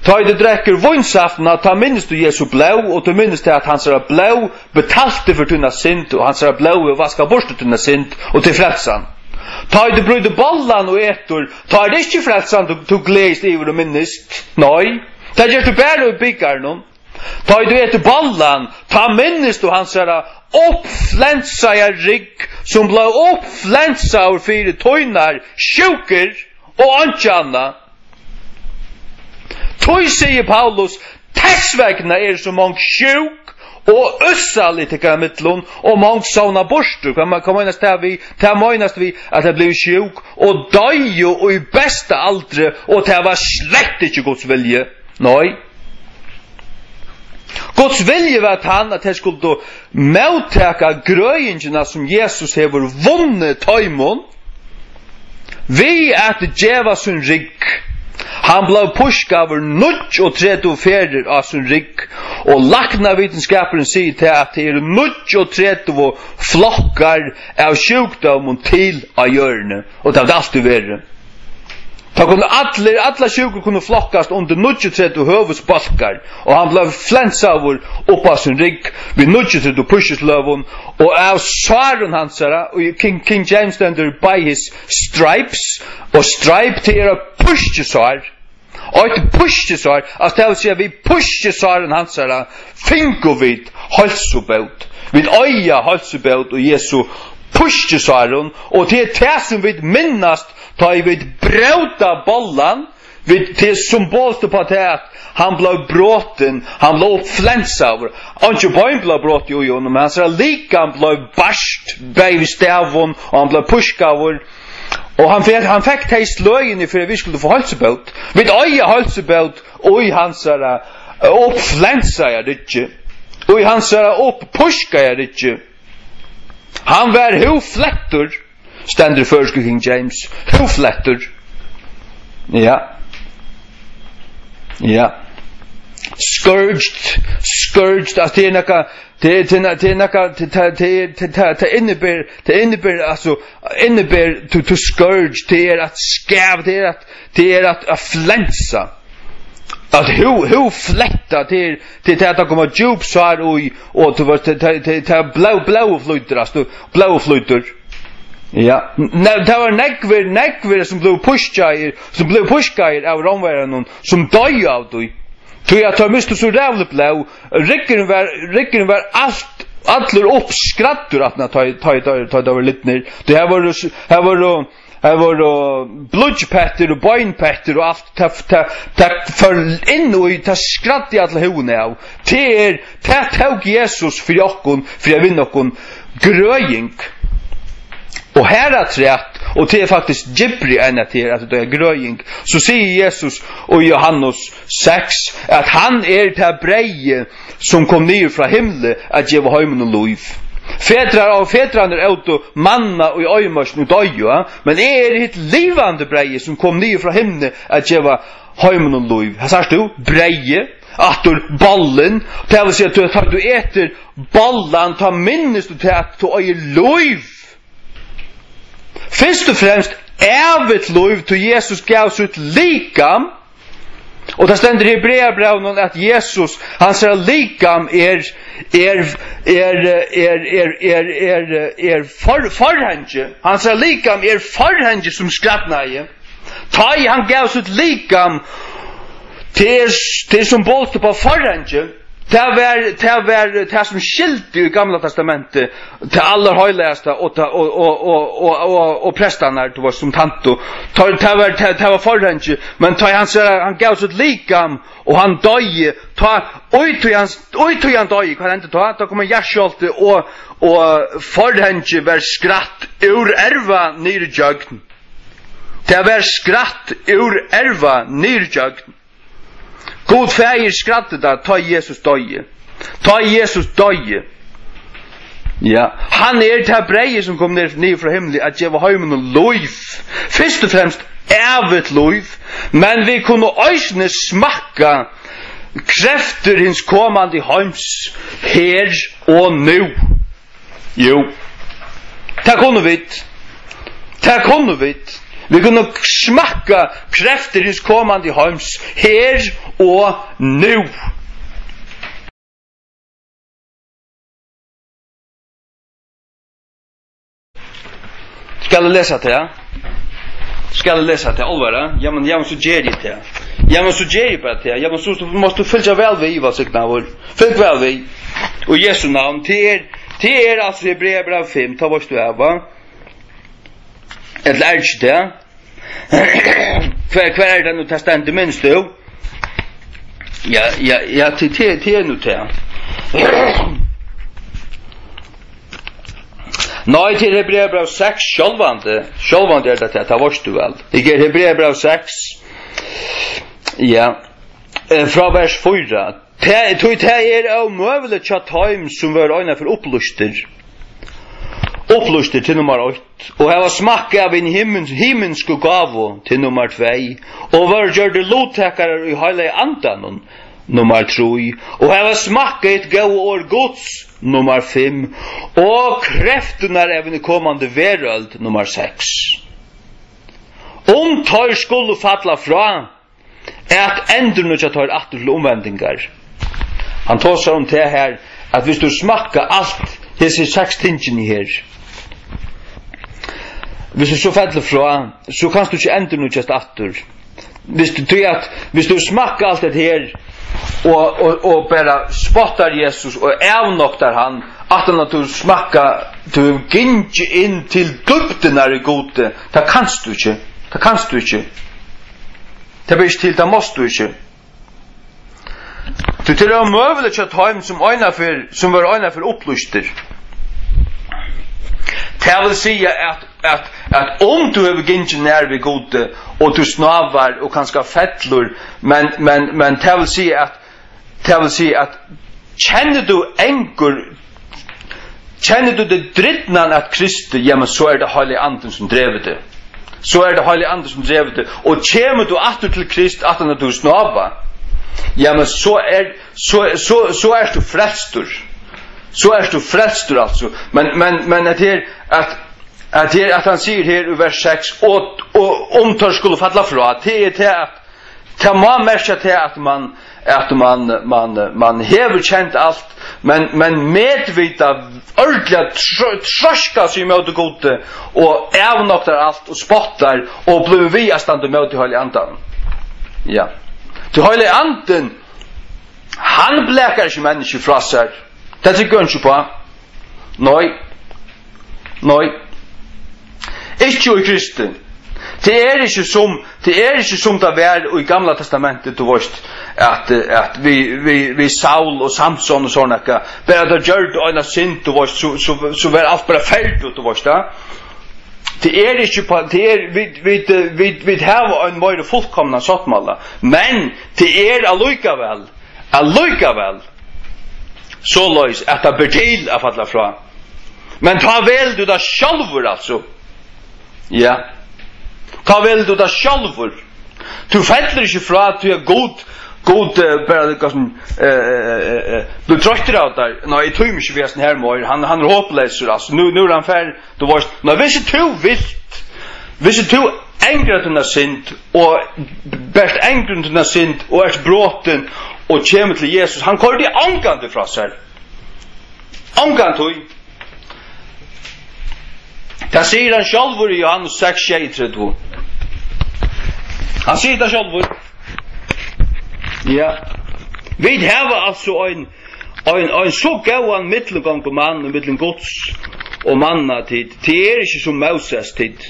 tá ið tú drekkur vínsaftina, tá minnist tú Jesu blóð, og tú minnist tað, at hansara blóð betalti fyri tína synd, og hansara blóð hevur vaskað burtur tína synd, og til frelsan. Tá ið tú brýtur bollan og etur, tá er tað ikki frelsan, tú, tú gleðist yvir og minnist. Nei, tað gert tú bara í bikarinum. Tá ið tú etur bollan, tá minnist tú hansara uppflensaða rygg, sum bleiv uppflensaður fyri tínar sjúkur og einki annað. Tí sigur Paulus, Tess vegna eru so mong sjúk og ússalig tykkara millum, og mong sovna burtur. Hvat man, hvat meinast tað við? Tað meinast við, at tey blivu sjúk og doyðu í besta aldri, og tað var slett ikki Guds vilji. Nei. Guds vilji var tann, at tey skuldu móttaka grøðingina, sum Jesus hevur vunnið teimum, við at geva sín rygg. Hann bleiv pískaður níggjuogtretivu ferðir á sín rygg, og læknavitinskapurin sigur tað, at tað eru níggjuogtretivu flokkar av sjúkdómum til á jørðini, og tað hevur tað altíð verið. Tá kunnu allir, allar sjúkur kunnu flokkast undir níggjuogtretivu høvuðsbólkar, og hann bleiv flensaður upp á sín rygg við níggjuogtretivu pískisløgum, og av sárum hansara, og í King, King James stendur by his stripes, og stripe, tað er eitt pískisár. Eitt pískisár, altso, tað vil siga, við pískisárum hansara fingu vit heilsubót. Vit eiga heilsubót í Jesu pískisárum, og tað er tað, sum vit minnast, tá ið vit bróta bollan, vit, tað er symbolskt upp á tað, at hann bleiv brotin, hann bleiv flensaður. Einki bein bleiv brotið í honum, men hansara likam bleiv bart, bæði við stavum, og hann bleiv pískaður. Og hann fekk, hann fekk tey sløgini, fyri at vit skuldu fáa heilsubót. Vit eiga heilsubót í hansara, eh, uppflensaða ryggi, í hansara upppískaða ryggi. Hann var húðflettur, stendur í føroysku King James. Húðflettur. Ja. Ja. Scourged, scourged, altso, tað er nakað, tað er, tað er, tað er nakað, tað, tað, tað, tað, tað, tað inniber, tað inniber, altso, inniber to, to scourge, tað er at skaða, tað er at, tað er at, at flensa. At hú, húðfletta, tað er, tað er tað, at tað koma djúp sár í, og tú veitst, tað, tað, tað, tað blóð, blóð flýtur, altso, blóð flýtur. Ja, ne-, tað var nógvir, nógvir sum blivu pískaðir, sum blivu pískaðir av Rómverjanum, sum doyðu av tí. Tí at teir mistu so ræðuligt blóð, ryggurin var, ryggurin var alt, allur uppskræddur aftan á, tá, tá, tá, tá teir vóru lidnir. Tí her vóru, her vóru, her vóru blýggj-, pettir og beinpettir og alt, tað, tað, tað fór inn í, tað skræddi alla húðina av. Tað er, tað tók Jesus fyri okkum, fyri at vinna okkum grøðing. Og harafturat, og tað er faktiskt djúpri enn at tað er, at tað er grøðing, so sigur Jesus í Jóhannes seks, at hann er tað breyðið, sum kom niður frá himli at geva heiminum lív. Fedrar og fedrarnir ótu manna í oyðimørkini og doyðu, ja? Men eg eri hitt livandi breyðið, sum kom niður frá himli at geva heiminum lív. Her sært tú, breyðið, aftur bollin, tað vil siga, at tá tú etur bollan, tá minnist tú til, at tú eigur lív. Fyrst og fremst evigt lív, tí Jesus gav sítt likam. Og tað stendur í Hebreabrævinum, at Jesus, hansara likam er, er, er for-, forhengi. Hansara likam er forhengi, sum skrædnaði. Tá ið hann gav sítt likam, tað er, tað er symbolskt upp á forhengi. Tað var, tað var tað, sum skilti í Gamla Testamenti tað allarheilagasta og tað, og, og prestarnar, tú veitst, sum tæntu. Tað, tað var, tað, tað var forhengi, men tá hann sær, hann gav sítt likam, og hann doyði, tá, í tí hann, í tí hann doyði, hvat hendi tá? Tá kom ein jarðskjálvti, og, og forhangið var skrætt úr erva niður ígjøgn. Tað var skrætt úr erva niður ígjøgn. Gud Faðir skræddi tað, tá Jesus doyði. Tá Jesus doyði. Ja, hann er tað breyðið, sum kom niður, niður frá himli at geva heiminum lív. Fyrst og fremst evigt lív, men vit kunnu eisini smakka kreftir hins komandi heims her og nú. Jú, tað kunnu vit. Tað kunnu vit. Vit kunnu smakka kreftir hins komandi heims her og nú. Skal eg lesa tað? Skal eg lesa tað, álvara? Ja, men, ja, men so geri eg tað. Ja, men so geri eg bara tað. Ja, men so, so mást tú fylgja væl við, vælsignaður. Fylg væl við. Og Jesu navn, tað er, tað er altso Hebreabræv fimm, tá veitst tú av, va? Ella er ikki tað? Hvar, hvar er tað nú, tað stendur, minnist tú? Ja, ja, ja, til, til, til er nú til. Nei, til Hebreabræv seks, sjálvandi, sjálvandi er tað tað, tað veitst tú væl. Eg ger Hebreabræv seks, ja, eh, frá vers fýra. Tað, tí tað er ómøguligt hjá teim, sum vóru einaferð upplýstir. Upplýstir til nummar eitt, og hava smakkað av hin himmins-, himinsku gávu til nummar tvey, og vóru gjørdir luttakarar í heilaga andanum, nummar trý, og hava smakkað hitt góða orð Guds, nummar fimm, og kreftirnar av hini komandi verøld, nummar seks. Um teir skulu falla frá, at endurnýggja teir aftur til umvendingar. Hann tosar um tað her, at viss tú smakkar alt hesi seks tingini her, viss tú so fellur frá, so kanst tú ikki endurnýggjast aftur. Viss tú, tí at, viss tú smakkar alt hetta her, og, og, og bara spottar Jesus og avnoktar hann, aftan at tú smakkar, tú hevur gingið inn til dýpdirnar í Gudi, tað kanst tú ikki, tað kanst tú ikki. Tað ber ikki til, tað mást tú ikki. Tí tað er ómøguligt hjá teim, sum einaferð, sum vóru einaferð upplýstir. Tað vil siga, at, at, at um tú hevur gingið nær við Gudi, og tú snávar og kanska fellur, men, men, men tað vil siga, at, tað vil siga, at kennir tú onkur Kennir tú teg drýgnan at Kristi, jamen, so er tað Heilagi Andin, sum dregur teg. So er tað Heilagi Andin, sum dregur teg. Og kemur tú aftur til Krist, aftan at tú hevur snávað, jamen, so er, so, so, so ert tú frelstur. So ert tú frelstur, altso. Men, men, men at her, at, at her, at hann sigur her í vers seks, og, og um teir skulu falla frá, tað er tað, at Tað má merkja tað, at mann, at mann, mann, mann hevur kent alt, men, men medvita ordiliga tr-, troyskar seg ímóti Gudi og avnoktar alt og spottar og blívur við at standa ímóti Heilaga Andanum. Ja. Tí Heilagi Andin, hann blakar ikki menniskju frá sær. Tað trúgvi eg ikki uppá. Nei. Nei. Ikki í Kristi. Tað er ikki sum, tað er ikki sum tað var í Gamla Testamenti, tú veist, at, at við, við, við Saul og Samson og sovorðið nakað, bara teir gjørdu eina synd, tú veist, so, so, so var alt bara ferdigt, tú veist, ja. Tað er ikki uppá, tað er, vit, vit, vit, vit hava ein meira fullkomnan sáttmála, men tað er allíkavæl, allíkavæl, soleiðis at tað ber til at falla frá. Men tá velur tú tað sjálvur, altso. Ja. Tá velur tú tað sjálvur. Tú fellur ikki frá, tí at Gud, Gud, eh, bara, hvat sum, eh, eh, eh, eh, blívur troyttur av tær. Nei, eg tími ikki við hasum her meir. Hann, hann er hopleysur, altso. Nú, nú er hann farin, tú veist. Nei, viss tú vilt, viss tú angrar tína synd, og bert angrar tína synd, og ert brotin, og kemur til Jesus, hann koyrir teg ongantíð frá sær. Ongantíð. Tað sigur hann sjálvur í Jóhannes seks sjeyogtretivu. Hann sigur tað sjálvur. Ja. Vit hava altso ein, ein, ein so góðan millumgongumann ímillum Guds og manna, tit. Tit eru ikki sum Móses, tit.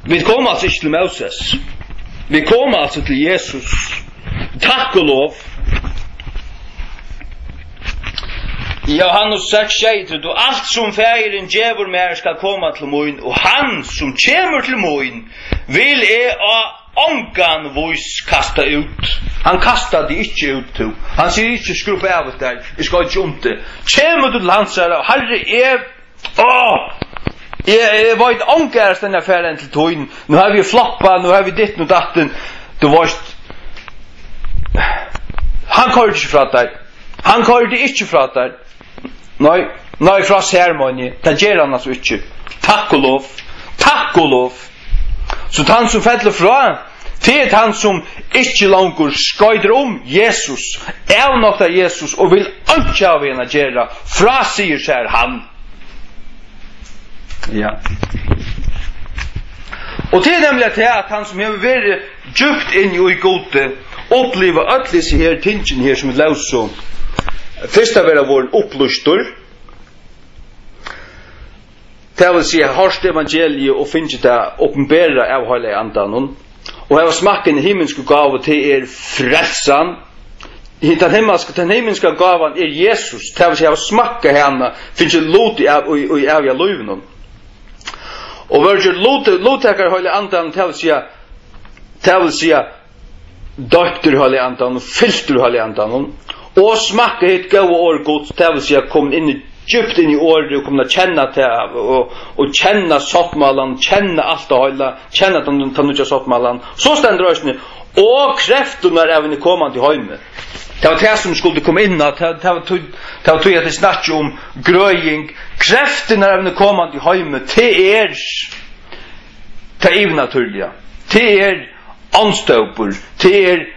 Vit koma altso ikki til Móses. Vit koma altso til Jesus. Takk og lov. Jóhannes seks sjeyogtretivu: Alt sum Faðirin gevur mær, skal koma til mín, og hann, sum kemur til mín, vil eg á ongan vís kasta út. Hann kastar teg ikki út, tú. Hann sigur ikki: Skrubba av tær, eg skal ikki um teg. Kemur tú til hansara: Harri, eg Áh, eg, eg veit onga aðrastaðni at fara enn til tín. Nú havi eg floppað, nú havi eg ditten og datten. Tú veist, hann koyrir ikki frá tær. Hann koyrir teg ikki frá tær. Nei, nei, frá sær, meini eg. Tað ger hann altso ikki. Takk og lov. Takk og lov. So tann sum fellur frá, tað er tann sum ikki longur skoytir um Jesus, avnoktar Jesus og vil einki hava við hann at gera, frásær sær hann. Ja. Og tað er nemliga tað, at hann sum hevur verið djúpt inni í Gudi, uppliva øll hesi her tingini her, sum vit lósu. Fyrst at vera vorðin upplýstur, tað vil siga, hoyrt evangeliið og fingið tað opinberað av Heilaga Andanum, Og hava smakkað hina himminsku gávu, tað er frelsan. Hin, tann himmalska, tann himmalska gávan er Jesus, tað vil siga, hava smakkað hana, fingið lut í av-, í, í æviga lívinum. Og verður lut-, luttakarar Heilaga Andanum, tað vil siga, tað vil siga, doyptur í Heilaga Andanum, fyltur í Heilaga Andanum, og smakka hitt góða orð Guds, tað vil siga, komin inn í, djúpt inn í orðið og komin at kenna tað, og, og kenna sáttmálan, kenna alt tað heila, kenna tann, tann nýggja sáttmálan. So stendur eisini, og kreftirnar av hinum komandi heimi. Tað var tað, sum skuldi koma inn á, tað, tað var tí, tað var tí, at eg snakki um grøðing. Kreftirnar av hinum komandi heimi, tað er tað yvirnatúrliga. Tað er andstøpur. Tað er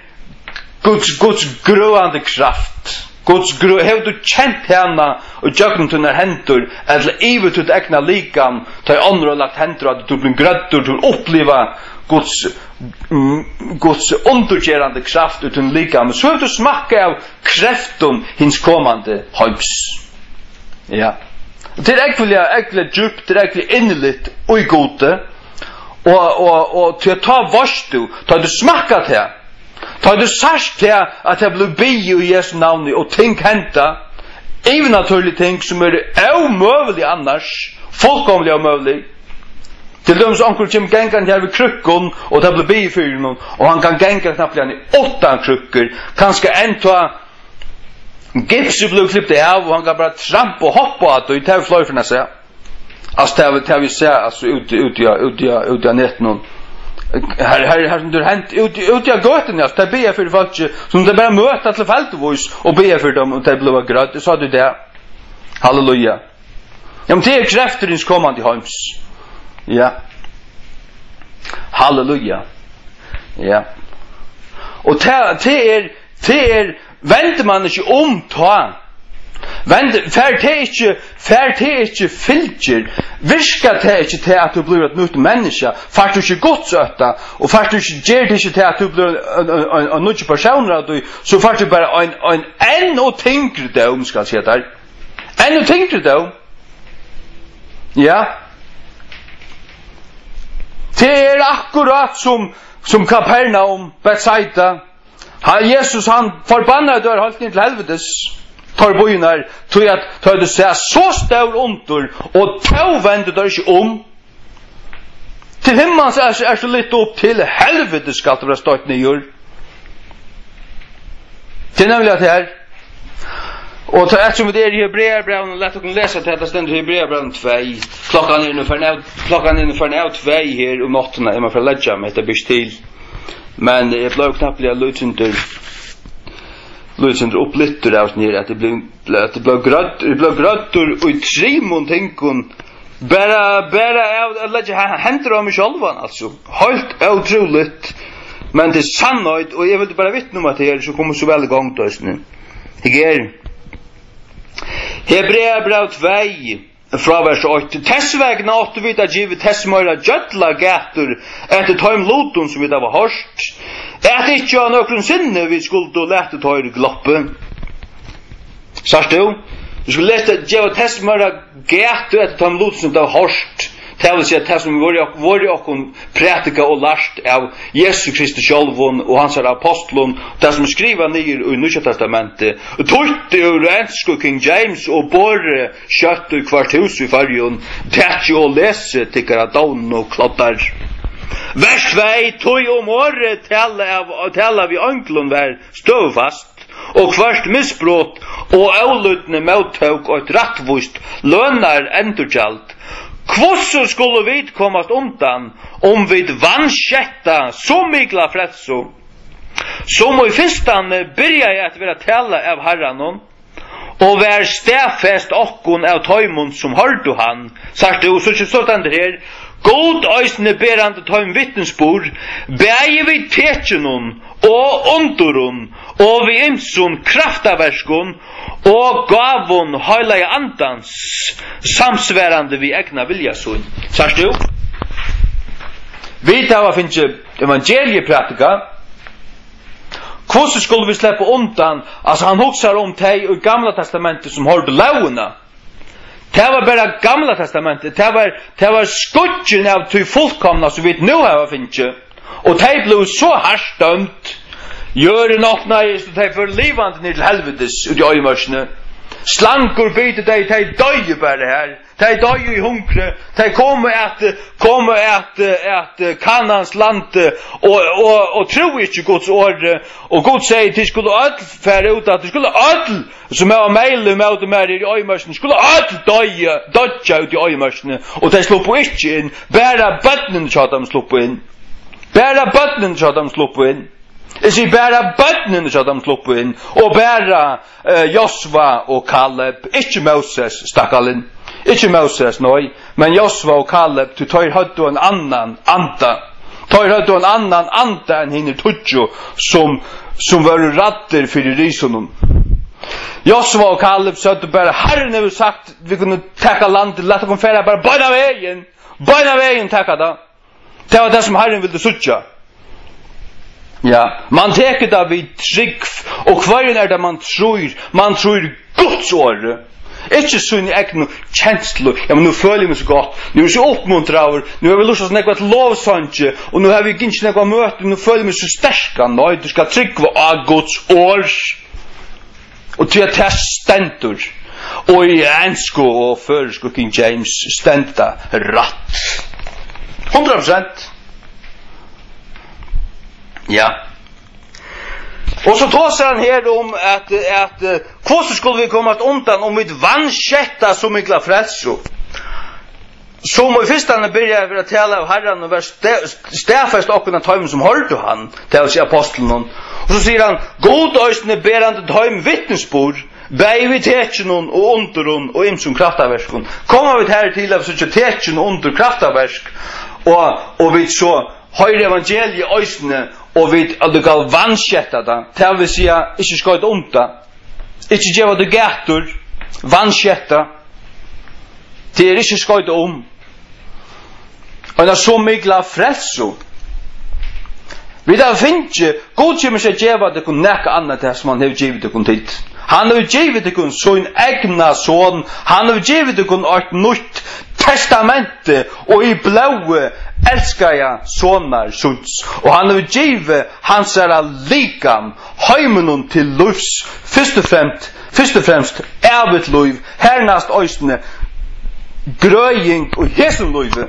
Guds, Guds grøðandi kraft. Guds grø-, hevur tú kent hana og gjøgnum tínar hendur, ella yvir títt egna likam, tá ið onnur hava lagt hendur á teg, tú ert blivin grøddur, tú hevur upplivað Guds, mm, Guds undurgerandi kraft í tínum likami, so hevur tú smakkað av kreftum hins komandi heims. Ja. Tað er ógvuliga, ógvuliga djúpt, tað er ógvuliga inniligt í Gudi. Og, og, og tí at tá veitst tú, tá tú smakkar tað, tá tú sært tað, at tað blívur biðið í Jesu navni, og ting henda, yvirnatúrlig ting, sum eru ómøgulig annars, fullkomiliga ómøgulig. Til dømis, onkur kemur gangandi her við krukkum, og tað blívur biðið fyri honum, og hann kann ganga knappliga uttan krukkur, kanska enntá gipsið blívur klipt av, og hann kann bara trampa og hoppa á tí, tað hevur fleiri ferð sæð. Altso, tað hava, tað hava vit sæð, altso, úti, úti á, úti á, úti á netinum. Her, her, her sum tað er hent úti, úti á gøtuni, altso, tey biðja fyri fólki, sum tey bara møta tilfeldigvís og biðja fyri teimum, og tey blíva grødd. Eg sá tað í dag. Halleluja. Ja, men tað er kreftir hins komandi heims. Ja. Halleluja. Ja. Og tað, tað er, tað er, vendir mann ikki um tá, vend-, fær tað ikki, fær tað ikki fylgir, virkar tað ikki til, at tú blívur eitt nýtt menniskja, fært tú ikki Guds ótta, og fært tú ikki, ger tað ikki til, at tú blívur ein, ein, ein, ein nýggjur persónur av tí, so fært tú bara ein, ein enn og tyngri dóm, skal eg siga tær. Enn og tyngri dóm. Ja. Tað er akkurát sum, sum Kapernaum, Betsaida. Ha, Jesus, hann forbannaði teir heilt niður til helvitis, teir býirnar, tí at teir høvdu sæð so stór undur, og tó vendu teir ikki um. Til himmals er, er so lyft upp, til helvitis skalt tú vera stoytt niður. Tað er nemliga tað her. Og tá, eftirsum vit eru í Hebreabrævinum, lat okkum lesa tað, tað stendur í Hebreabrævinum tvey. Klokkan er nú farin av, klokkan er nú farin av tvey her um náttina, eg má fara at leggja meg, hetta ber ikki til. Men eg bleiv knappliga lítið sindur, lítið sindur upplyftur av hesum her, at eg bleiv, at eg bleiv grøddur, eg bleiv grøddur í trimum tingum, bara, bara av at leggja he-, hendur á meg sjálvan, altso. Heilt ótrúligt, men tað er sannheit, og eg vildi bara vitna um, at tað her, so kom so væl í gongd eisini. Her er Hebreabræv tvey, frá vers eitt: Tess vegna áttu vit at givið tess meira gjølla gætur eftir teim lutum, sum vit hava hoyrt, at ikki á nøkrum sinni vit skuldu latið teir gloppið. Sært tú? Vit skulu lesa, geva tess meira gætur eftir teim lutum, sum vit hava hoyrt. Tað vil siga, tað sum vóru ok-, vóru okkum prædikað og lært av Jesu Kristi sjálvum og hansara ápostlum, tað sum er skrivað niður í Nýggja Testamenti. Týtt úr ensku King James og borið skjótt í hvørt hús í Føroyum, takið og lesið tykkara dovnu kloddar. Vers tvey: Tí um orðið tala av, tala við einglum var støðufast, og hvørt misbrot og ólýdni móttók eitt rættvíst lønarendurgjald, hvussu skulu vit komast undan, um vit vansketta so mikla frelsu, sum í fyrstani byrjaði at verða talað av Harranum, og var staðfest okkum av teimum, sum hoyrdu hann. Sært tú, so, so stendur her, Gud eisini berandi teimum vitnisburð, bæði við tekinum og undurum og við ymsum kraftaverkum og gávum Heilaga Andans, samsvarandi við egna vilja sín. Sært tú? Vit hava fingið evangeliið prædikað. Hvussu skulu vit sleppa undan? Altso, hann hugsar um tey í Gamla Testamenti, sum hoyrdu lógina. Tað var bara Gamla Testamentið. Tað var, tað var skuggin av tí fullkomna, sum vit nú hava fingið. Og tey blivu so hart dømd. Jørðin opnaðist, og tey fóru livandi niður til helvitis út í oyðimørkini. Slangur bitu tey, tey doyðu bara har. Tey doyðu í hungri. Tey komu at, komu at, at Kanans landi og, og, og trúðu ikki Guds orði. Og Gud segði: "Tit skulu øll fara út, at tit skulu øll, sum hava meilu ímóti mær her í oyðimørkini, skulu øll doyggja, doyggja út í oyðimørkini." Og tey sluppu ikki inn. Bara børnini hjá teimum sluppu inn. Bara børnini hjá teimum sluppu inn. Eg sigi, bara børnini hjá teimum sluppu inn. Og bara, eh, Josva og Kaleb, ikki Moses, stakkalin. Ikki Moses, nei, men Josva og Kaleb, tí teir høvdu ein annan anda. Teir høvdu ein annan anda enn hinir tíggju, sum, sum vóru ræddir fyri risunum. Josva og Kaleb søgdu bara: "Harrin hevur sagt, vit kunnu taka landið, lat okkum fara bara beinanvegin, beinanvegin taka tað." Tað var tað, sum Harrin vildi síggja. Ja, mann tekur tað við trúgv, og hvørjum er tað, mann trýr? Mann trýr Guds orði. Ikki síni egnu kenslu. "Ja, men nú føli eg meg so gott. Nú eri eg so uppmuntraður. Nú havi eg lurtað so nógv eftir lovsangi, og nú havi eg gingið nógv á møti. Nú føli eg meg so sterkan." Nei, tú skalt trúgva á Guds orð. Og tí at tað stendur, og í ensku og føroysku King James stendur tað rætt. Hundrað prosent. Ja. Og so tosar hann her um, at, at, eh, hvussu skulu vit komast undan, um vit vansketta so mikla frelsu? Sum í fyrstani byrjaði við at tala av Harranum, var sta-, staðfest okkum av teimum, sum hoyrdu hann, tað vil siga, apostlunum. Og so sigur hann: "Gud eisini berandi teimum vitnisburð, bæði við tekinum og undurum og ymsum kraftaverkum." Koma vit her til at síggja tekin og undur, kraftaverk, og, og vit so hoyra evangeliið eisini, og vit allíkavæl vansketta tað, tað vil siga, ikki skoyta undan. Ikki geva tí gætur, vansketta. Tað er ikki skoyta um. Eina so mikla frelsu. Vit hava fingið, Gud kemur ikki at geva tykkum nakað annað, tað sum hann hevur givið tykkum tit. Hann hevur givið tykkum sín egna son. Hann hevur givið tykkum eitt nýtt testament, og í blóði elskaða sonar síns. Og hann hevur givið hansara likam heiminum til lívs, fyrst og fremst, fyrst og fremst ævigt lív, hernæst eisini grøðing í hesum lívi.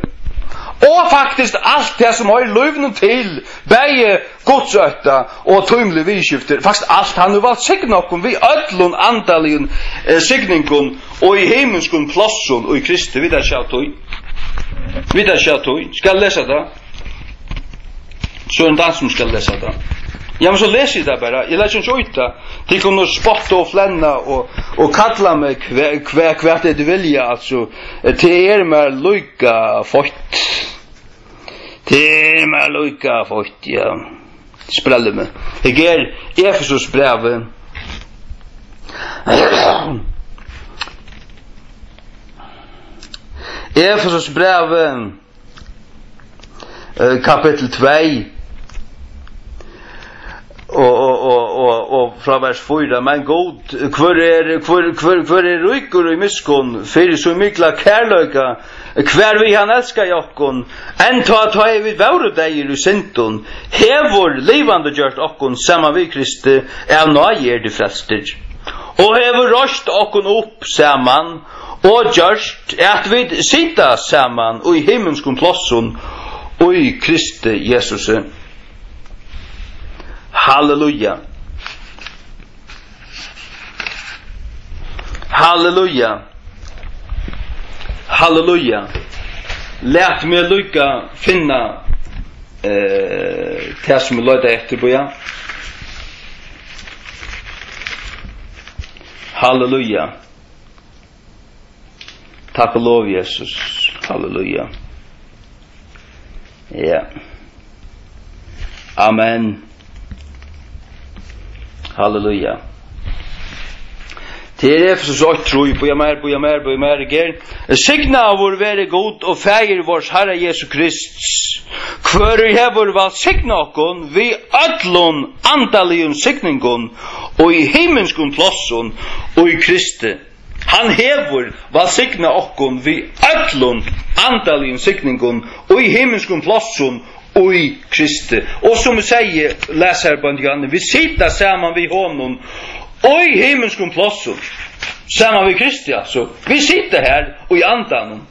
Og faktiskt alt tað, sum hoyrir lívinum til, bæði gudsótta og tímilig viðurskifti, faktiskt alt, hann hevur vælsignað okkum við øllum andaligum, eh, signingum og í himinskum plássum í Kristi. Vit hava sjá tí. Vit hava sjá tí. Skal eg lesa tað? So er tað hann, sum skal lesa tað. Ja, men so lesi eg tað bara. Eg lesi ikki út tað. Tit kunnu spotta og flenna og, og kalla meg hva, hva, hvat tit vilja, altso. Eh, tað er mær líka feitt. Tað er mær líka feitt, ja. Sprelli meg. Eg er Efesusbrævið. Efesusbrævið, eh, kapittul tvey. Og, og, og, og, og frá vers fýra: "Men Gud, hvør er, hvør, hvør, hvør er ríkur í miskunn fyri so mikla kærleika, hvar við hann elskaði okkum, enn tá, tá ið vit vóru deyðir í syndum, hevur livandi gjørt okkum saman við Kristi, av náði eru tit frelstir, og hevur reist okkum upp saman, og gjørt, at vit sita saman í himminskum plássum í Kristi Jesusi." Halleluja. Halleluja. Halleluja. Lat meg líka finna, eh, tað, sum eg leiti eftir, bíða. Halleluja. Takk og lov, Jesus. Halleluja. Ja. Amen. Halleluja. Til Efesus eitt trý, bíða mær, bíða mær, bíða mær, eg er. Signaður veri Gud og Faðir vors Harra Jesu Krists, hvør hevur vælsignað okkum við øllum andaligum signingum og í himminskum plássum og í Kristi. Hann hevur vælsignað okkum við øllum andaligum signingum og í himminskum plássum í Kristi. Og sum eg segði, las her, beinanvegin, vit sita saman við honum í himmalskum plássum, saman við Kristi, altso. Vit sita her í andanum.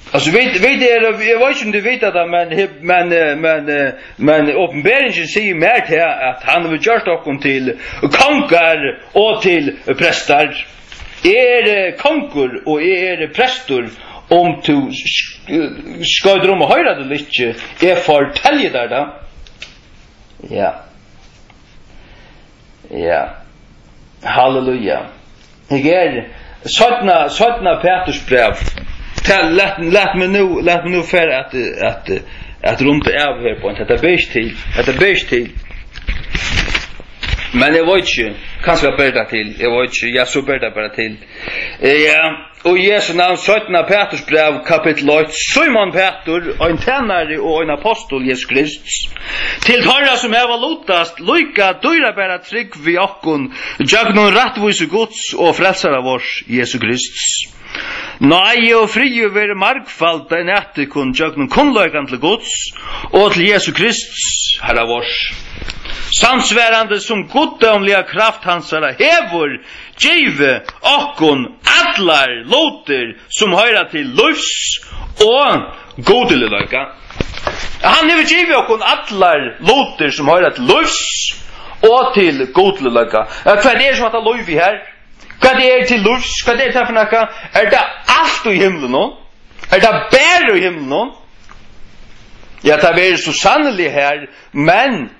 Altso, vit, vit eru, eg veit ikki, um tit vita tað, men he-, men, eh, men, eh, men opinberingin sigur mær tað, at hann hevur gjørt okkum til kongar og til prestar. Eg eri kongur og eg eri prestur, um tú sk-, skoytur um at hoyra tað ella ikki, eg fortelji tær tað. Ja. Ja. Halleluja. Her er seinna, seinna Peturs bræv. Tað, lat, lat meg nú, lat meg nú fara at, at, at runda av her, beinanvegin. Hetta ber ikki til. Hetta ber ikki til. Men eg veit ikki. Kanska ber tað til. Eg veit ikki. Ja, so ber tað bara til. Eh, ja. Og í Jesu navn, seinna Peturs bræv, kapittul eitt. Símun Petur, ein tænari og ein apostul Jesu Krists, til teirra, sum hava lutast líka dýrabara trúgv við okkum, gjøgnum rættvísi Guds og frelsara vors, Jesu Krists. Náði og friður veri margfaldað at tykkum gjøgnum kunnleikan til Guds og til Jesu Krists, Harra vors. Samsvarandi sum guddómliga kraft hansara hevur givið okkum allar lutir, sum hoyra til lívs og gudilighleika. Hann hevur givið okkum allar lutir, sum hoyra til lívs og til gudilighleika. Ja, hvat er so hetta lívið her? Hvat er til lívs? Hvat er tað fyri nakað? Er tað alt í himlinum? Er tað bara í himlinum? Ja, tað verður so sanniliga her, men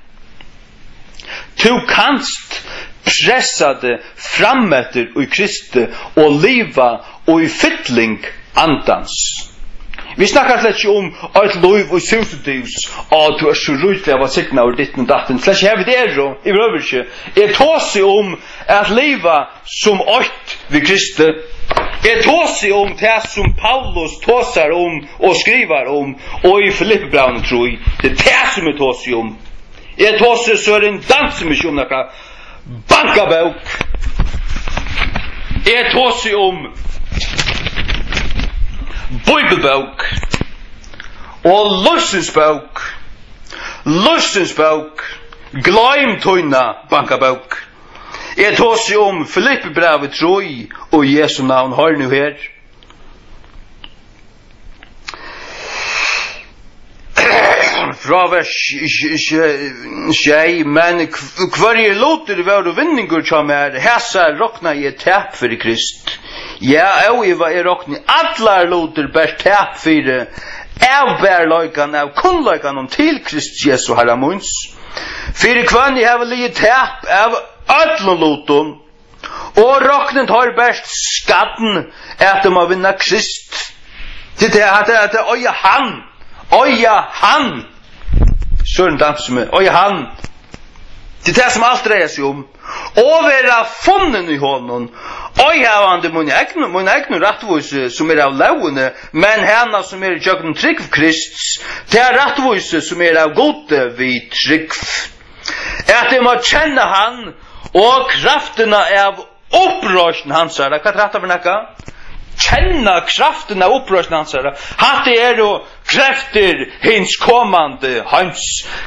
tú kanst pressa teg frameftir í Kristi og liva í fylling Andans. Vit snakka slett ikki um eitt lív í súsudús, á, tú ert so ríkiliga vælsignaður, ditten og datten. Slett ikki har vit eru, yvirhøvur ikki. Eg tosi um at liva sum eitt við Kristi. Eg tosi um tað, sum Paulus tosar um og skrivar um, og í Filippibrævinum trý. Tað er tað, sum eg tosi um. Eg tosi so ein dans sum ikki um nakra bankabók. Eg tosi um bíbelbók og lívsins bók. Lívsins bók. Gloym tína bankabók. Eg tosi um Filippibrævið trý, og í Jesu navn, hoyr nú her. Frá vers sj-, sj-, sj-, sjey, men hv-, hvørjir lutir vóru vinningur hjá mær, hasar roknaði eg tap fyri Krist. Ja, óivað, eg rokni allar lutir bert tap fyri, av barleikan, av kunnleikanum til Krist Jesu Harra míns. Fyri hvønn eg havi liðið tap av øllum lutum, og rokni teir bert skarn, at eg má vinna Krist. Tí tað, at, at, at eiga hann, eiga hann. Søren dans meg, eiga hann. Tí tað sum alt dreiar seg um. Og vera funnin í honum, ei havandi mína egnu, mína egnu rættvísi, sum er av lógini, men hana, sum er gjøgnum trúgv Krists, tað rættvísi, sum er av Gudi við trúgv. At eg má kenna hann og kraftina av uppreisn hansara. Hvat er hatta fyri nakað? Kenna kraftina av uppreisn hansara. Hatta eru kreftir hins komandi heims.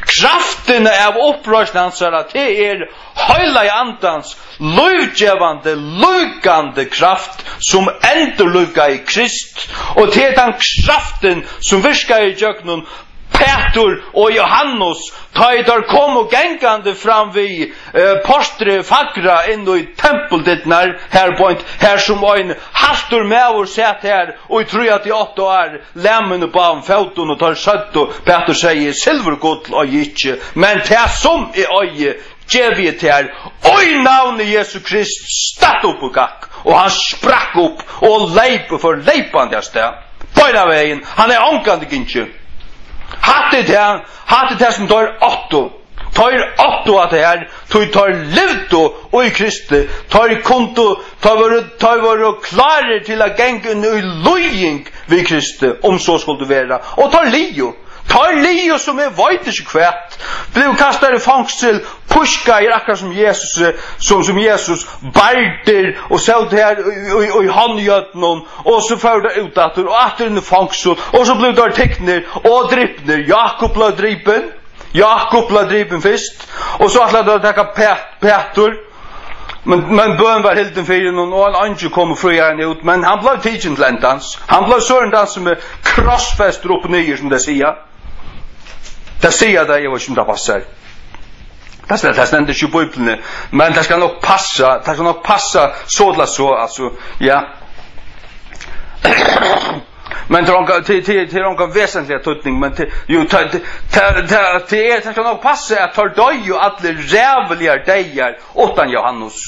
Kraftina av uppreisn hansara, tað er Heilaga Andans lívgevandi, lívgandi kraft, sum endurlíkaði Krist. Og tað er tann kraftin, sum virkaði ígjøgnum Petur og Jóhannes, tá ið teir komu gangandi fram við, eh, portrið fagra inn í tempuldyrnar, har beint, har sum ein haltur maður sat har og í trý til átta ár, lamin í báðum fótum, og teir søgdu, Petur segði, silvur og gull eigi eg ikki, men tað sum eg eigi, gevi eg tær, í navni Jesu Krist, statt upp og gakk. Og hann sprakk upp og leyp og fór leypandi av stað. Beinanvegin, hann er ongantíð gingið. Hatta er tað, hatta er tað sum teir áttu. Teir áttu at tað her, tí teir livdu í Kristi. Teir kundu, teir vóru, teir vóru klárir til at ganga inn í líðing við Kristi, um so skuldi vera. Og teir liðu. Teir liðu, sum eg veit ikki hvat, blivu kastaðir í fongsul, Pískaðir akkurát sum Jesus, eh, sum, sum Jesus, bardir og sótu har í, í, í hondjørnum, og so fóru teir út aftur, og aftur inn í fongsul, og so blivu teir tiknir og dripnir. Jákup bleiv dripin, Jákup bleiv dripin fyrst, og so ætlaðu teir at taka Pæ-, Pætur, men, men bøn var hildin fyri honum, og ein eingil kom og fríaði hann út, men hann bleiv tikin til endans. Hann bleiv so endans sum er krossfestur upp og niður, sum tey siga. Tað siga tey, eg veit ikki, um tað passar. Tað stendur, tað stendur ikki í Bíbliuni, men tað skal nokk passa, tað skal nokk passa so ella so, altso, ja. Men tað er onga, tað, tað, tað er onga vesentliga týdning, men tað, jú, tað, tað, tað, tað, tað er, tað skal nokk passa at teir doyðu allir ræðuligar deyðar uttan Jóhannes.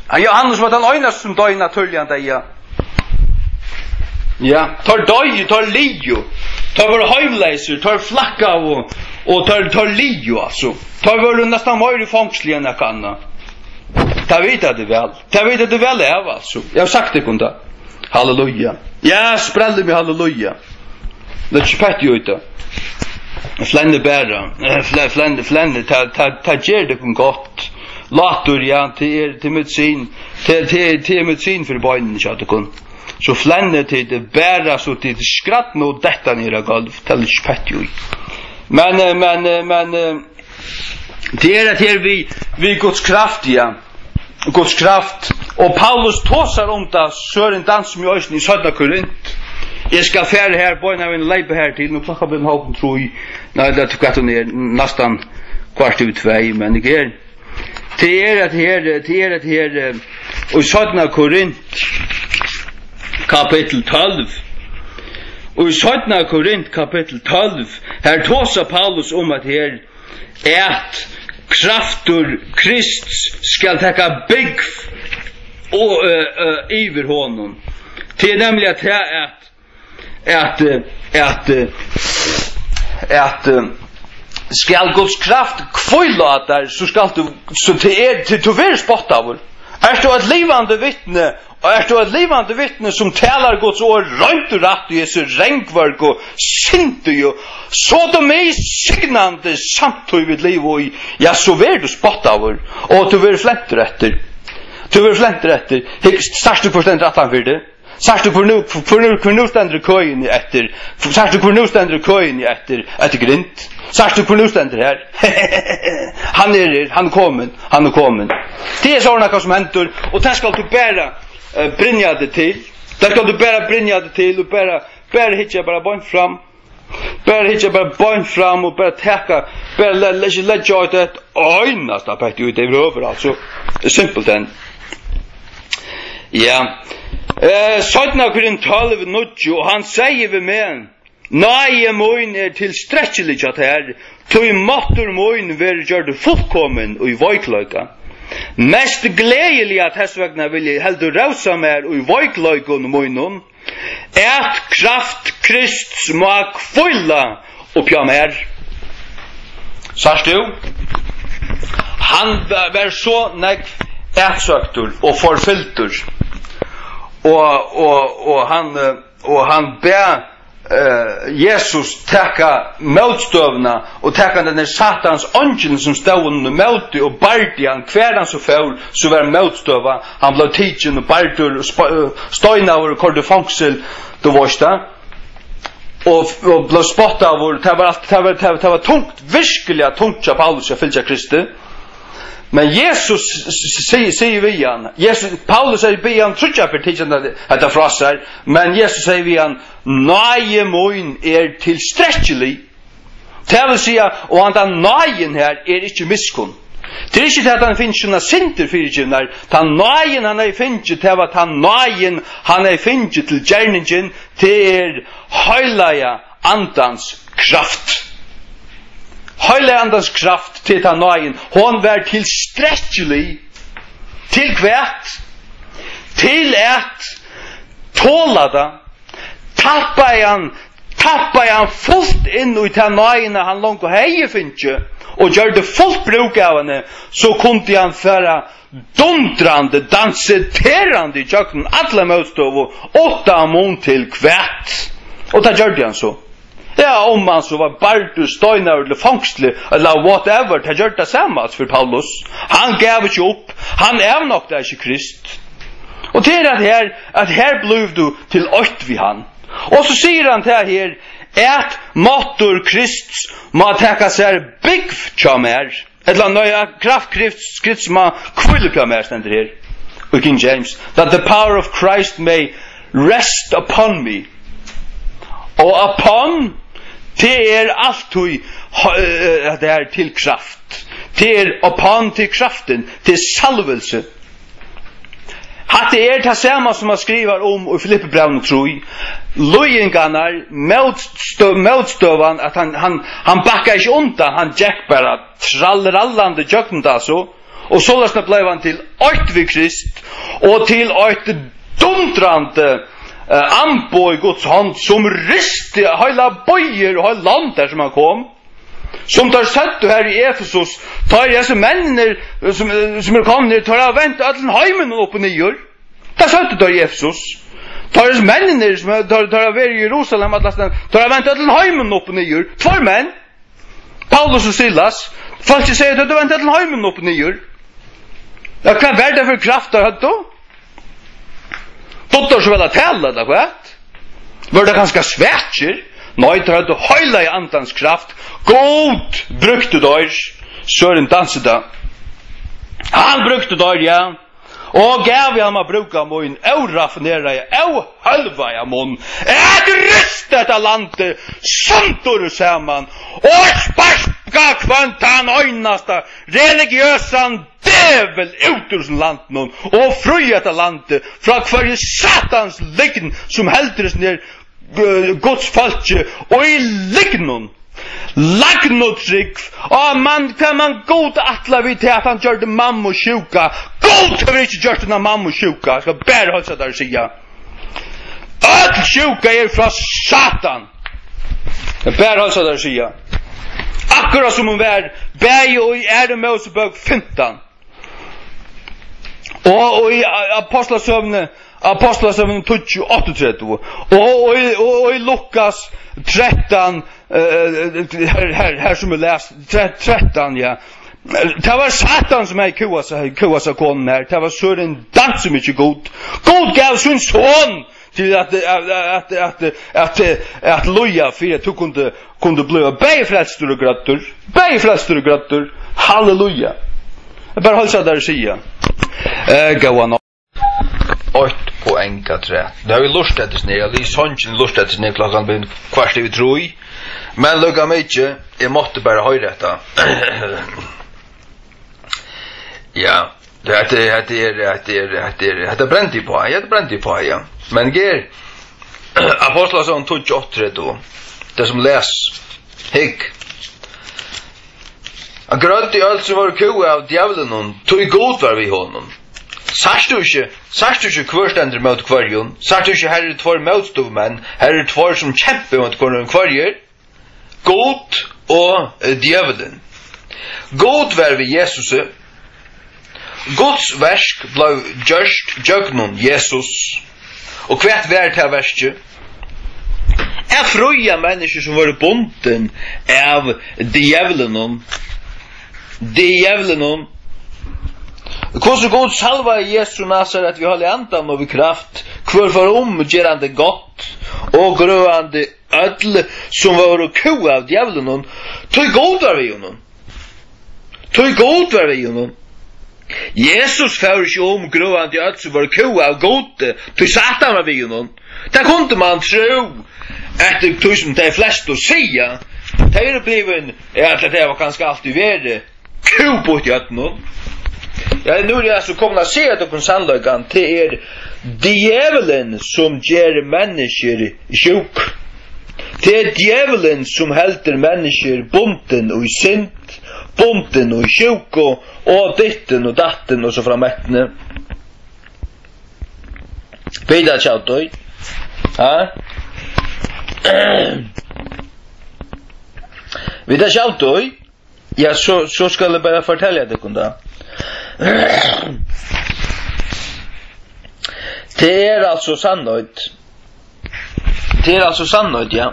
Hann, Jóhannes var tann einasti sum doyði natúrligan deyða. Ja, teir doyðu, teir liðu. Teir vóru heimleysir, teir flakkaðu, og teir, teir liðu, altso. Teir vóru næstan meira í fongsli enn nakað annað. Tað vita tit væl. Tað vita tit væl av, altso. Eg havi sagt tykkum tað. Halleluja. Ja, sprelli meg, halleluja. Lat ikki petti í tað. Flenni bara. Eh, fle-, flenni, flenni, tað, tað, tað ger tykkum gott. Látur, ja, tað er, tað er medisin. Tað, tað er, tað er medisin fyri beinini hjá tykkum. So flenni tit bara, so tit skrædda og detta niður á gólv. Tað er ikki petti í. Men, eh, men, eh, men, eh, tað er at her við, við Guds kraft, ja. Guds kraft. Og Paulus tosar um tað, Søren Dans, sum eg eisini í seinna Korint. Eg skal fara her, beinanvegin leypa her til. Nú klokkan blivin hálvgum trý. Nei, tað er hvat hon er, næstan kvart yvir tvey, men eg er. Tað er at her, tað er at her, eh, í seinna Korint, kapittul tólv. Og í seinna Korint, kapittul tólv, her tosar Paulus um at her at kraftur Krists skal taka búgv og, eh, eh, yvir honum. Tað er nemliga tað at, at, eh, at, eh, at, eh, skal Guds kraft hvíla á tær, so skalt tú, so tað er, tí tú verður spottaður. Ert tú eitt livandi vitni, og ert tú eitt livandi vitni sum talar Guds orð reint og rætt í hesi rangvørgu, syndigu, sodomi signandi samtíð vit liva í, ja, so verður tú spottaður, og tú verður flentur eftir. Tú verður flentur eftir. Hygg, sært tú hvør stendur aftan fyri teg? Sært tú hvør nú, hvør nú, hvør nú stendur í køini eftir? Sært tú hvør nú stendur í køini eftir, eftir grind? Sært tú hvør nú stendur her? Hann er her, hann er komin, hann er komin. Tað er sovorðið nakað sum hendir, og tað skalt tú bara, eh, brynja teg til. Tað skalt tú bara brynja teg til, og bara, bara hyggja bara beint fram. Bara hyggja bara beint fram og bara taka, bara le-, le-, ikki leggja á eitt einasta petti í tað yvirhøvur, altso. Simpelthen. Ja. Eh, seinna Korint tólv níggju, og hann segði við meg, náði mín er tilstrekkilig hjá tær, tí máttur mín verður gjørdur fullkomin í veikleika. Mest gleðiliga tess vegna vil eg heldur rósa mær í veikleikum mínum, at kraft Krists má hvíla uppi á mær. Sært tú? Hann va-, var so nógv atsøktur og forfylgdur, og, og, og hann, eh, og hann bað, eh, Jesus taka mótstøðuna og taka den der Satans eingilin, sum stóð honum ímóti og bardi hann, hvar hann so fór, so var mótstøða. Hann bleiv tikin og bardur og sp-, eh, steinaður og koyrdur í fongsul, tú veitst tað. Og, og bleiv spottaður. Tað var alt, tað var, tað, tað var tungt, virkuliga tungt hjá Paulus at fylgja Kristi. Men Jesus s-, s-, sigur, sigur við hann, Jesus, Paulus hevði biðið hann tríggjar ferðir, tikið hetta, hetta frá sær, men Jesus segði við hann, náði mín er tilstrekkilig. Tað vil siga, og handan náðin her er ikki miskunn. Tað er ikki tað, at hann finnur sínar syndir fyrigivnar. Tann náðin, hann hevði fingið, tað var tann náðin, hann hevði fingið til gerningin, tað er heilaga andans kraft. Heilaga andans kraft, tað er tann náðin. Hon var tilstrekkilig. Til hvat? Til at tola tað. Tappaði hann, tappaði hann fult inn í ta náðina, hann longu hevði fingið, og gjørdi fult brúk av henni, so kundi hann fara dundrandi, danserandi ígjøgnum alla mótstøðu, uttan mun til hvat. Og tað gjørdi hann so. Ja, um hann so var bardur, steinaður til fongsli, ella whatever, tað gjørdi tað sama, altso, fyri Paulus. Hann gav ikki upp, hann avnoktaði ikki Krist. Og tað er at her, at her blívur tú til eitt við hann. Og so sigur hann tað her, at máttur Krists má taka sær búgv hjá mær. Ella nei, at kraft Krists, Krists má hvíla hjá mær, stendur her í King James. That the power of Christ may rest upon me. Og upon, tað er altíð, eh, at tað er til kraft. Tað er upon, til kraftin, til salvilsi. Hatta er tað sama sum hann skrivar um í Filippibrævinum trý. Líðingarnar, mótstø-, mótstøðan, at hann, hann, hann bakkar ikki undan, hann gekk bara trallrallandi gjøgnum tað so. Og soleiðis bleiv hann til eitt við Krist, og til eitt dundrandi, eh, amboð í Guds hond, sum risti heilar býir og heilt land, har sum hann kom. Sum teir søgdu har í Efesus, tá er hesir menninir, sum, sum eru komnir, teir hava vent øllum heiminum upp og niður. Tað søgdu teir í Efesus. Tá er hesir menninir, sum teir, teir hava verið í Jerusalem, allastaðni, teir hava vent øllum heiminum upp og niður. Tveir menn, Paulus og Silas, fólkið sigur, teir hava vent øllum heiminum upp og niður. Ja, hvat var tað fyri kraft teir høvdu? Dugdu teir so væl at tala, ella hvat? Vóru teir kanska svakir? Nei, teir høvdu heilaga andans kraft. Gud brúkti teir. Søren dansi tað. Hann brúkti teir, ja. Og gav hann at brúka mín óraffineraða, óhølvaða munn. At rista hetta landið sundur og saman. Og sparka hvønn tann einasta religiøsan djevul út úr hesum landinum og frí hetta landið frá hvørji satans lygn sum heldur hesum her, eh, Guds fólki og í lygnum. Lagnutrúgv. Á, mann, hvat man Gud ætla við til at hann gjørdi mammu sjúka? Gud hevur ikki gjørt hana mammu sjúka. Eg skal bara heilsa tær og siga. Øll sjúka er frá Satan. Men bara heilsa tær og siga. Akkurát sum hon var, bæði í Aðru Mósebók fimtan. Og, og í A-, Apostlasøguni, Apostlasøguni tíggju áttaogtretivu. Og, og, í- og, og í Lukas trettan, eh, her, her, her sum er lest, tre-, trettan, ja. Tað var Satan sum hevði kúgað seg, kúgað seg konuna her. Tað var Søren Dant sum ikki Gud. Gud gav sín son til at, at, at, at, at, at líða fyri at tú kundi, kundi blíva bæði frelstur og grøddur. Bæði frelstur og grøddur. Halleluja. Eg bara heilsa tær og siga. Eh, góða nátt. Eitt poeng afturat. Nú havi eg lurtað eftir snø. Eg havi lisið songin, lurtað eftir snø, klokkan blivin kvart yvir trý. Men líka mikið, eg mátti bara hoyra hetta. Ja, hetta er, hetta er, hetta er, hetta er, hetta brendi eg uppá, ja, hetta brendi eg uppá, ja. Men ger, Apostlasøgan tíggju áttaogtretivu, tað sum les, hygg. Hann grøddi øll, sum vóru kúgað av djevlinum, tí Gud var við honum. Sært tú ikki, sært tú ikki, hvør stendur móti hvørjum? Sært tú ikki, her eru tveir mótstøðumenn, her eru tveir, sum kempa móti hvørjum, hvørjir? Gud og, eh, djevulin. Gud var við Jesusi. Guds verk bleiv gjørt gjøgnum Jesus. Og hvat var tað verkið? At fría menniskju, sum vóru bundin av djevlinum. Djevlinum. Hvussu Gud salvaði Jesus úr Nasaret við Heilaga Andanum og við kraft, hvør fór um gerandi gott og grøðandi øll, sum vóru kúgað av djevlinum, tí Gud var við honum. Tí Gud var við honum. Jesus fór ikki um grøðandi øll, sum vóru kúgað av Gudi, tí Satan var við honum. Tað kundi mann trúð, eftir tí sum tey flestu siga. Tey eru blivin, ja, tað hava kanska altíð verið, kúgað í øllum. Ja, nú eri eg so komin at siga tykkum sannleikan. Tað er djevulin, sum ger menniskjur sjúk. Tað er djevulin, sum heldur menniskjur bundin í synd, bundin í sjúku, og dittin og dattin og so frameftir. Vita tjaldøy. Ha? Vita tjaldøy. Ja, so, so skal eg bara fortelja tykkum tað. Tað er altso sannheit. Tað er altso sannheit, ja.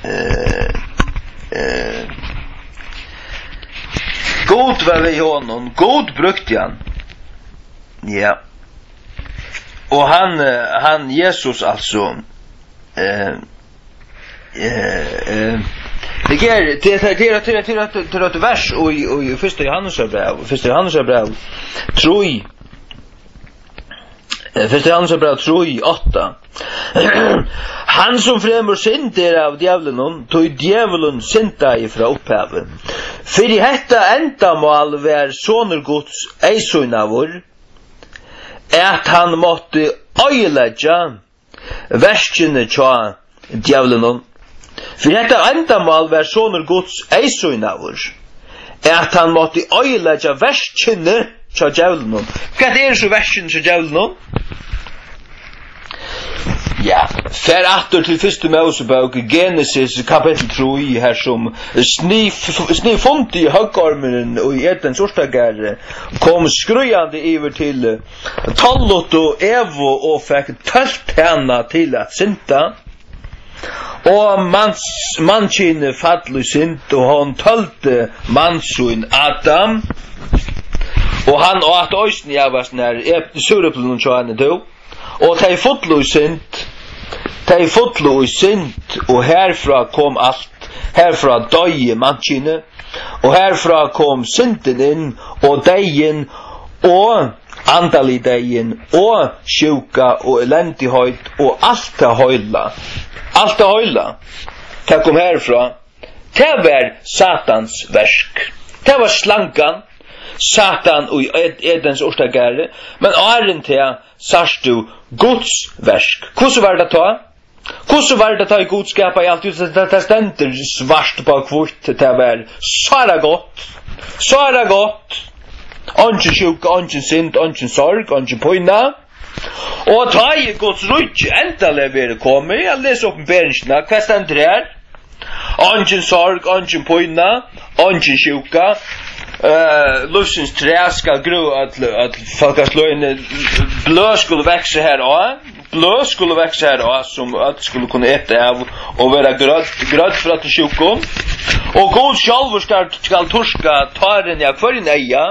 Eh, eh, Gud var við honum, Gud brúkti hann. Ja. Og hann, eh, hann Jesus, altso, eh, eh, eh, tað er, tað er, tað er, tað er, tað er, tað er eitt vers í, í fyrsta Jóhannesarbræv, fyrsta Jóhannesarbræv trý, eh, fyrsta Jóhannesarbræv trý, átta. Hann sum fremur synd er av djevlinum, tí djevulin syndaði frá upphavi. Fyri hetta endamál var sonur Guds eyðsýnaður, at hann mátti oyðileggja verkini hjá djevlinum. Fyri hetta endamál var sonur Guds eyðsýnaður, at hann mátti oyðileggja verkini hjá djevlinum. Hvat eru so verkini hjá djevlinum? Ja, far aftur til fyrstu Mósebók, Genesis, kapittul trý, har sum snif-, sniðfundi høggormurin í Edens urtagarði kom skríðandi yvir til tolvluttu Evu og fekk tølt hana til at synda. Og mans-, mannkynið fall í synd, og hon tøldi mann sín Adam, og hann át eisini av hasum her ep-, súreplinum hjá henni, tú. Og tey fullu í synd, tey fullu í synd, og herfrá kom alt, herfrá doyði mannkynið, og herfrá kom syndin inn, og deyðin, og andaligi deyðin, og sjúka, og elendigheit, og alt tað heila. Alt tað heila. Tað kom herfrá. Tað var Satans verk. Tað var slangan, Satan í Ed-, Edens urtagarði. Men áðrenn tað sært tú Guds verk. Hvussu var tað tá? Hvussu var tað tá, ið Gud skapaði alt? Jú, tað, tað, tað stendur svart upp á hvítt, tað var sára gott. Sára gott. Eingin sjúka, eingin synd, eingin sorg, eingin pína. Og tá er Guds ríki endaliga verið komið. Eg lesi Opinberingina. Hvat stendur her? Eingin sorg, eingin pína, eingin sjúka. Eh, lívsins træ skal grøða øll, øll fólkasløgini. Bløð skulu vaksa har á. Bløð skulu vaksa har á, sum øll skulu kunna eta av og vera grødd, grødd fyri øllum sjúkum. Og Gud sjálvur skal, skal turka tárini av hvørjum eyga.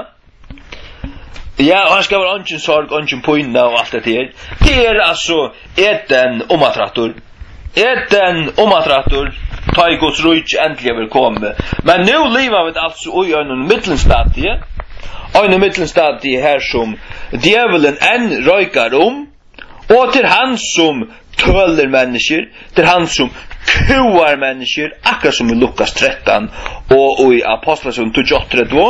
Ja, og hann skal vera eingin sorg, eingin pína og alt hetta her. Tað er altso Eden umaftur. Eden umaftur, tá ið Guds ríki endiliga verður komið. Men nú liva vit altso í einum millumstadi, einum millumstadi her sum djevulin enn reikar um, og til hann sum tølir menniskjur, til hann sum kúgar menniskjur, akkurát sum í Lukas trettan og í Ápostlasøguni tíggju áttaogtretivu.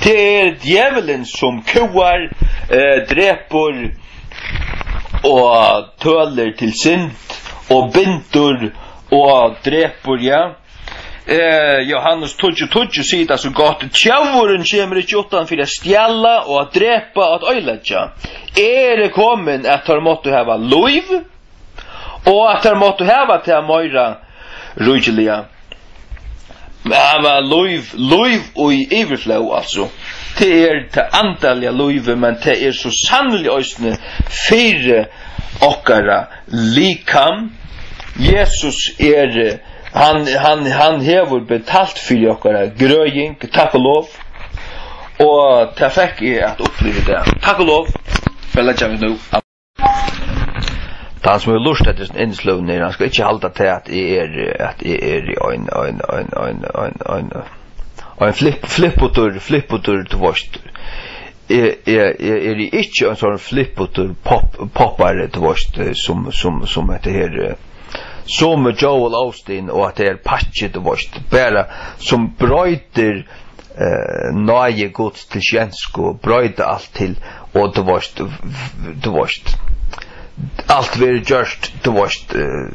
Tað er djevulin sum kúgar, eh, drepur og tølir til synd og bindur og drepur, ja. Eh, Jóhannes tíggju tíggju sigur tað so gott: Tjóvurin kemur ikki uttan fyri at stjala og at drepa og at oyðileggja. Eg eri komin, at teir máttu hava lív, og at teir máttu hava tað meira ríkiliga. Hava lív, lív í yvirflóð, altso. Tað er tað andaliga lívið, men tað er so sanniliga eisini fyri okkara likam. Jesus er, hann, hann, hann hevur betalt fyri okkara grøðing, takk og lov. Og tað fekk eg at uppliva í dag. Takk og lov. Eg leggi meg nú. Tann sum hevur lurtað eftir hesum innsløgum her, hann skal ikki halda tað, at eg eri, at eg eri ein, ein, ein flip-, flipputur, flipputur, tú veitst. Eg, eg, eg eri ikki ein sånn flipputur pop-, poppari, tú veitst, sum, sum, sum hetta her, eh, sum Joel Osteen og at tað er pakki, tú veitst, bara sum broytir, eh, náði Guds til skensku, broyta alt til, og tú veitst, tú veitst, alt verður gjørt, tú veitst, eh,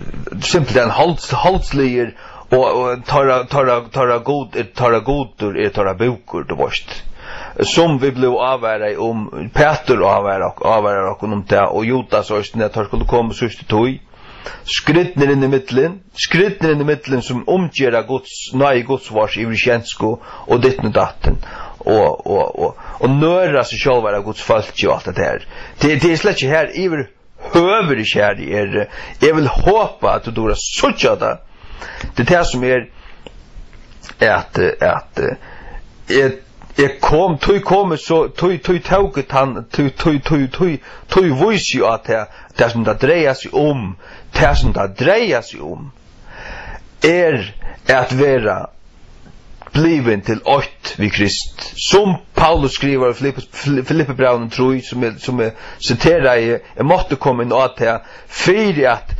simpelthen holds-, holdsligir, og, og teirra, teirra, teirra Gud, er, teirra Gudur er teirra búkur, tú veitst. Sum vit blivu ávarað um, Pætur ávarar ok-, ávarar okkum um tað, og Judas eisini, at teir skuldu koma síðstu tíð. Skridnir inn í millum, skridnir inn í millum sum umgera Guds, náði Guds vars yvir skensku og ditten og datten og, og, og, og nøra seg sjálvar av Guds fólki og alt det her. Tað, tað er slett ikki her yvirhøvur ikki her eg eri. Eg vil hopa at tú dugir at síggja tað. Tað er tað sum er at, at, eh, eg, eg kom, tí kom eg so, tí, tí tók eg tann, tí, tí, tí, tí, tí vísi eg á tað, tað sum tað dreiar seg um, tað sum tað dreiar seg um, er at vera blivin til eitt við Krist. Sum Paulus skrivar í Filipp-, Filippibrævinum trý, sum eg, sum eg siteraði, eg mátti koma inn á tað, fyri at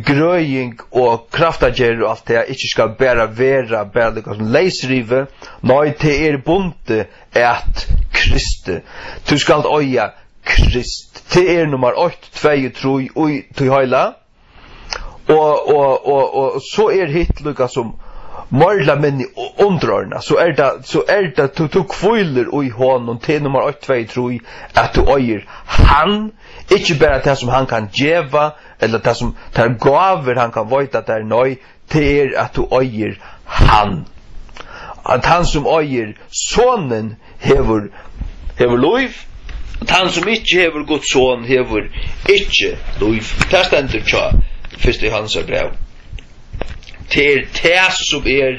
grøðing og kraftagerð og alt tað ikki skal bara vera, bara líka sum leysrivið. Nei, tað er bundið at Kristi. Tú skalt eiga Krist. Tað er nummar eitt, tvey og trý í tí heila. Og, og, og, og so er hitt líka sum meir ella minni u-, undirordnað. So er tað, so er tað, tú, tú hvílir í honum, tað er nummar eitt, tvey, trý, at tú eigur hann, ikki bara tað sum hann kann geva, ella tað sum, tær gávur hann kann veita tær, nei, tað er at tú eigur hann. At hann sum eigur sonin hevur, hevur lív, og tann sum ikki hevur Guds son hevur ikki lív. Tað stendur hjá fyrsta Jóhannesar bræv. Tað er tað sum er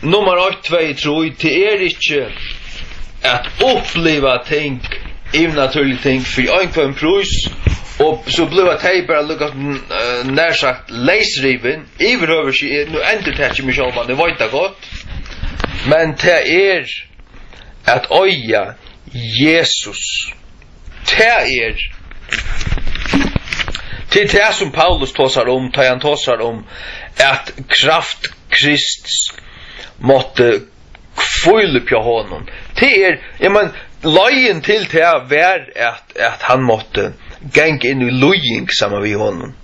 nummar eitt, tvey, trý. Tað er ikki at uppliva ting, yvirnatúrlig ting, fyri einhvønn prís, og so blíva tey bara líka, eh, nær sagt leysrivin. Yvirhøvur ikki, eg, nú endurtaki eg meg sjálvan, eg veit tað gott, men tað er at eiga Jesus. Tað er, tað er tað sum Paulus tosar um, tá hann tosar um at kraft Krists mátti hvíla uppi á honum. Tað er, eg meini, leiðin til tað var at, at hann mátti ganga inn í líðing saman við honum.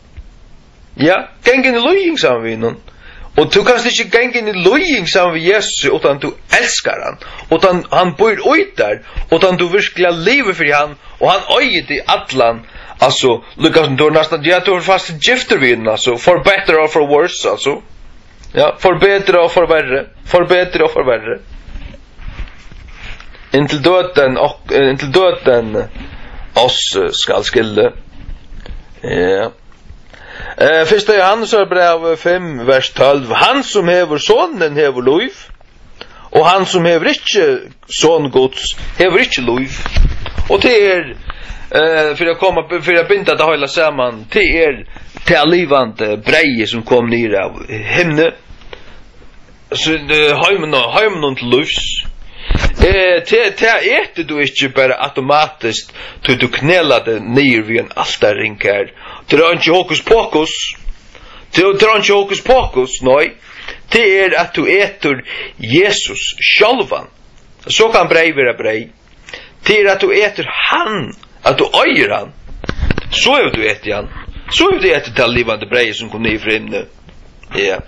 Ja, ganga inn í líðing saman við honum. Og tú kanst ikki ganga inn í líðing saman við Jesus uttan tú elskar hann, uttan hann býr í tær, uttan tú virkuliga livir fyri hann, og hann eigur teg allan. Altso, líka sum tú ert næstan, ja, tú ert fast giftur við honum, altso, for better or for worse, altso. Ja, for betra og for verri, for betri og for verri. Inntil døden ok-, eh, inntil døden oss, eh, skal skilja. Ja. Eh, fyrsta Jóhannesar bræv fimm, vers tólv: Hann sum hevur sonin hevur lív, og hann sum hevur ikki son Guds hevur ikki lív. Og tað er, eh, fyri at koma, fyri at binda tað heila saman, tað er tað livandi breyðið sum kom niður av himni. So, eh, heiminum, heiminum til lívs. Eh, tað, tað etur tú ikki bara automatiskt, tí tú knelar teg niður við ein altarring her. Tað er einki hokus pokus. Tað er, tað er einki hokus pokus, nei. Tað er at tú etur Jesus sjálvan. So kann breyð vera breyð. Tað er at tú etur hann, at tú eigur hann. So hevur tú etið hann. So hevur tú etið tað livandi breyðið sum kom niður frá himni. Ja.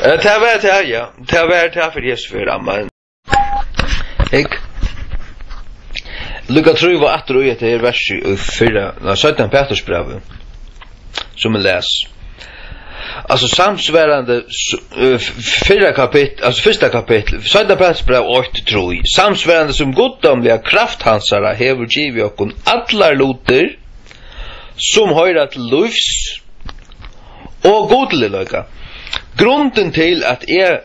Eh, tað var tað, ja. Tað var tað fyri Jesu ferð. Amen. Hygg. Lukka trý var aftur í hetta her versi í fyrra, nei, seinna Pætursbrævi, sum eg les. Altso, samsvarandi s-, eh, f-, fyrra kapit-, altso, fyrsta kapittul, seinna Pætursbræv eitt trý. Samsvarandi sum guddómliga kraft hansara hevur givið okkum allar lutir, sum hoyra til lívs og gudligleika. Grundin til, at eg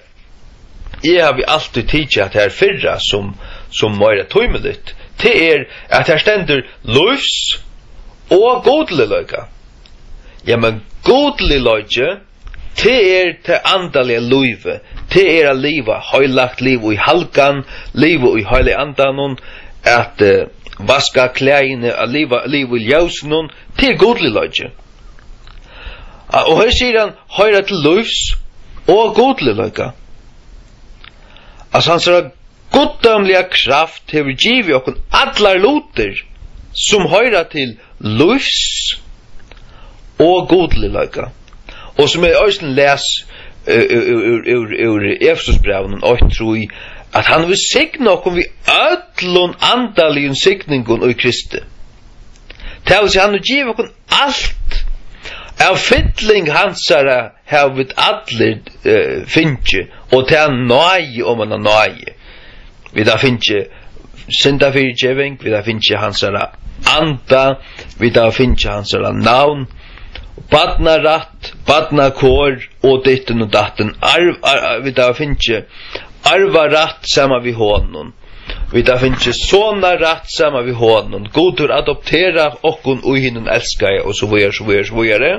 Eg havi altíð tikið hatta her fyrra sum, sum meira tímiligt. Tað er, at her stendur lívs og gudligleika. Ja, men gudligleiki, tað er tað andaliga lívið. Tað er at liva heilagt, liva í halgan, liva í heilaga andanum, at, eh, vaska klæðini, at liva, liva í ljósinum. Tað er gudligleiki. Og her sigur hann, hoyra til lívs og gudligleika. Altso, hansara guddómliga kraft hevur givið okkum allar lutir, sum hoyra til lívs og gudligleika. Og sum eg eisini les, eh, úr, úr, úr, úr Efesusbrævinum eitt trý, at hann vil signa okkum við øllum andaligum signingum í Kristi. Tað vil siga, hann vil geva okkum alt. Av fylling hansara hava vit allir, eh, fingið, og tað náði oman á náði. Vit hava fingið syndafyrigeving, vit hava fingið hansara anda, vit hava fingið hansara navn, Barnarætt, barnakor og dittin og dattin. Arv, ar-, ar-, vit hava fingið arvarætt saman við honum. Vit hava fingið sonarætt saman við honum. Gud hevur adopterað okkum í hinum elskaða, og so víðari, so víðari, so víðari.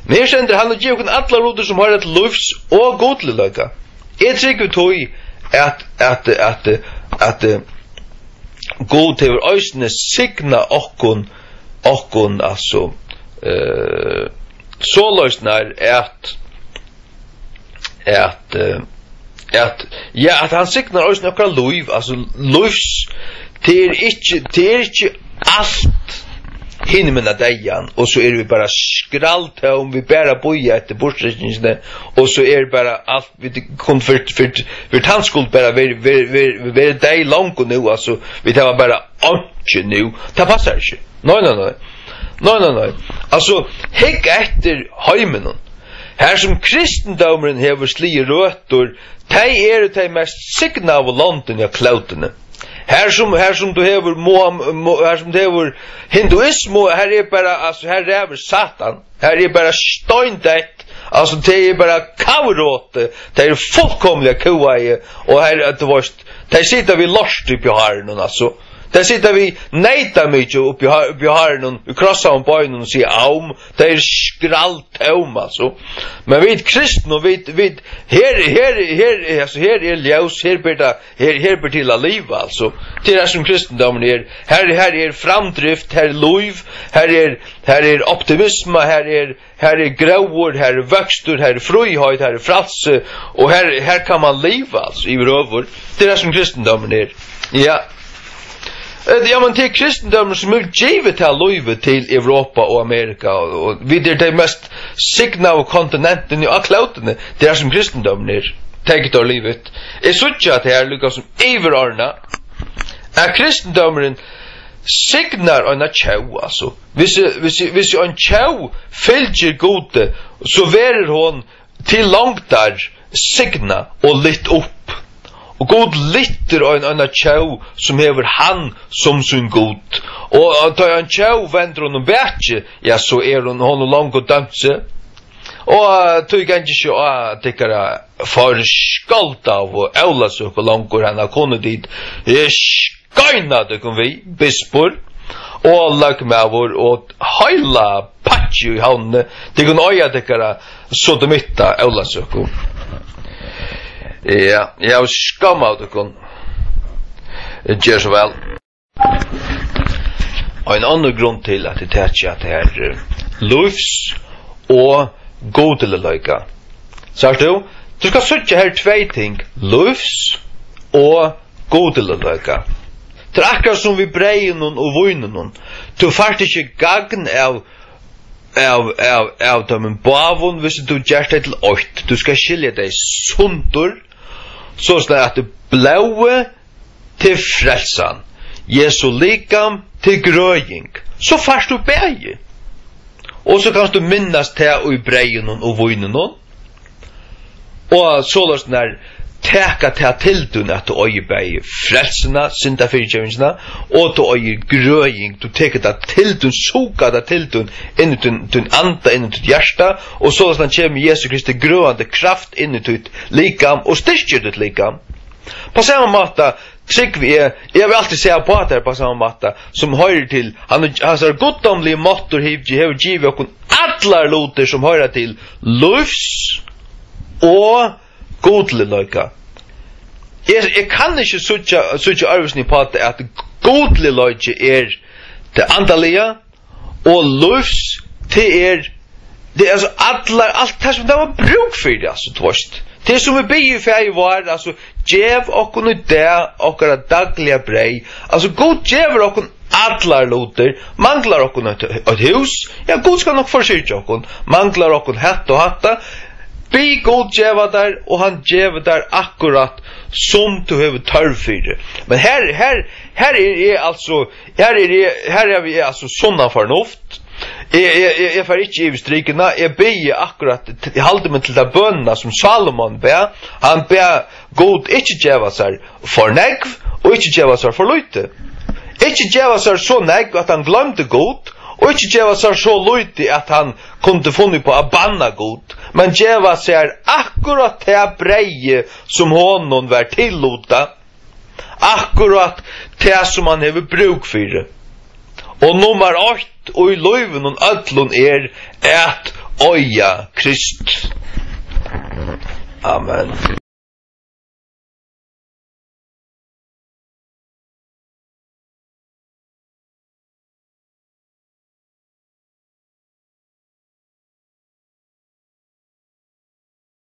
Men her stendur, hann hevur givið okkum allar lutir, sum hoyra til lívs og gudligleika. Eg trúgvi tí, at, at, at, at, eh, Gud hevur eisini signað okkum, okkum, altso, eh, soleiðis nær at, at, eh, at, ja, at hann signar eisini okkara lív, altso, lívs, tað er ikki, tað er ikki alt hinumegin deyðan, og so eru vit bara skralltóm, vit bara bíða eftir burturstrekingini, og so er bara alt, vit kunnu fyri, fyri, fyri tann skuld bara verið, verið, verið, verið deyð longu nú, altso, vit hava bara einki nú. Tað passar ikki. Nei, nei, nei. Nei, nei, nei. Altso, hygg eftir heiminum. Har sum kristindómurin hevur sligið røtur, tey eru tey mest signaðu londini á klótuni. Har sum, har sum tú hevur Moham-, Mo-, har sum tú hevur hinduismu, har er bara, altso, har ræður Satan. Har er bara steindeytt. Altso, tey eru bara kavrót. Tey eru fullkomiliga kúgaði. Og har, at tú veitst, tey sita við lort uppi í hárinum, altso. Tey sita við neytamykju uppi í há-, uppi í hárinum, við krossaðum beinum og siga ám. Tey eru skralltóm, altso. Men vit kristnu, vit, vit, her, her, her, altso, her er ljós, her ber tað, her, her ber til at liva, altso. Tað er her sum kristindómurin er. Her, her er framdrift, her er lív, her er, her er optimisma, her er, her er gróður, her er vøkstur, her er fríheit, her er frælsi, og her, her kann man liva, altso, yvirhøvur. Tað er her sum kristindómurin er. Ja. Eh, ja, men tað er kristindómurin sum hevur givið tað lívið til Europa og Amerika, og, og vit eru tey mest signaðu kontinentini á klótuni. Tað er her sum kristindómurin er. Take it or leave it. Eg síggi at tað er líka sum yvirordnað, at kristindómurin signar eina tjóð, altso. Hvis, hvis, hvis ein tjóð fylgir Gudi, so verður hon til longdar signað og lyft upp. Og Gud lyftir ein, eina tjóð, sum hevur hann sum sín Gud. Og, og tá ein tjóð vendir honum bakið, ja, so er hon, hon er longu dømt seg. Og, eh, tí gangi ikki á tykkara forskoldaðu ólavsøku longur, hana kunnu tit, eh, skeina tykkum við, bispur og løgmaður og heila pakki í Havnini, tykkum eiga tykkara sodomitta ólavsøku. Ja, eg havi skammað tykkum. Ger so væl. Ein annar grund til at eg taki at tað er, eh, lívs og gudligleika. Sært tú? Tú skalt síggja her tvey ting, lívs og gudligleika. Tað er akkurát sum við breyðinum og víninum. Tú fært ikki gagn av, av, av, av teimum báðum, hvis tú gert tey til eitt. Tú skalt skilja tey sundur, soleiðis at blóðið til frelsan, Jesu likam til grøðing. So fært tú bæði. Og so kanst tú minnast tað í breyðinum og víninum. Og soleiðis nær taka tað til tín, at tú eigur bæði frelsuna, syndafyrigevingina, og tú eigur grøðing. Tú tekur tað til tín, sugar tað til tín, inn í tín, tín anda, inn í títt hjarta, og soleiðis nær kemur Jesu Kristi grøðandi kraft inn í títt likam og styrkir títt likam. Á sama máta trúgvi eg, eg havi altíð sæð bátar á sama máta, sum hoyrir til, hann, hansara guddómligi máttur hevur, hevur givið okkum allar lutir, sum hoyra til lívs og gudligleika. Eg, eg kann ikki síggja, síggja øðrvísi upp á tað, at gudligleiki er tað andaliga, og lívs, tað er, tað er, altso, allar, alt tað, sum tað var brúk fyri, altso, tú veitst. Tað er, sum vit biðja í Faðir vár, altso, gev okkum í dag okkara dagliga breyð. Altso, Gud gevur okkum allar lutir. Manglar okkum eitt, eitt hús, ja, Gud skal nokk forsyrgja okkum. Manglar okkum hatta og hatta, bið Gud geva tær, og hann gevur tær akkurát, sum tú hevur tørv fyri. Men her, her, her er eg, altso, her er eg, her havi eg, altso, sunna fornuft. Eg, eg, eg, eg fari ikki yvir strikuna. Eg biði akkurát, eg haldi meg til ta bønina, sum Salomon bað. Hann bað Gud ikki geva sær for nógv og ikki geva sær for lítið. Ikki geva sær so nógv, at hann gloymdi Gud, Og ikki geva sær so lítið, at hann kundi funnið upp á at banna Gud, men geva sær akkurát tað breyðið, sum honum var tillutað, akkurát tað, sum hann hevur brúk fyri. Og nummar eitt í lívinum øllum er at eiga Krist. Amen.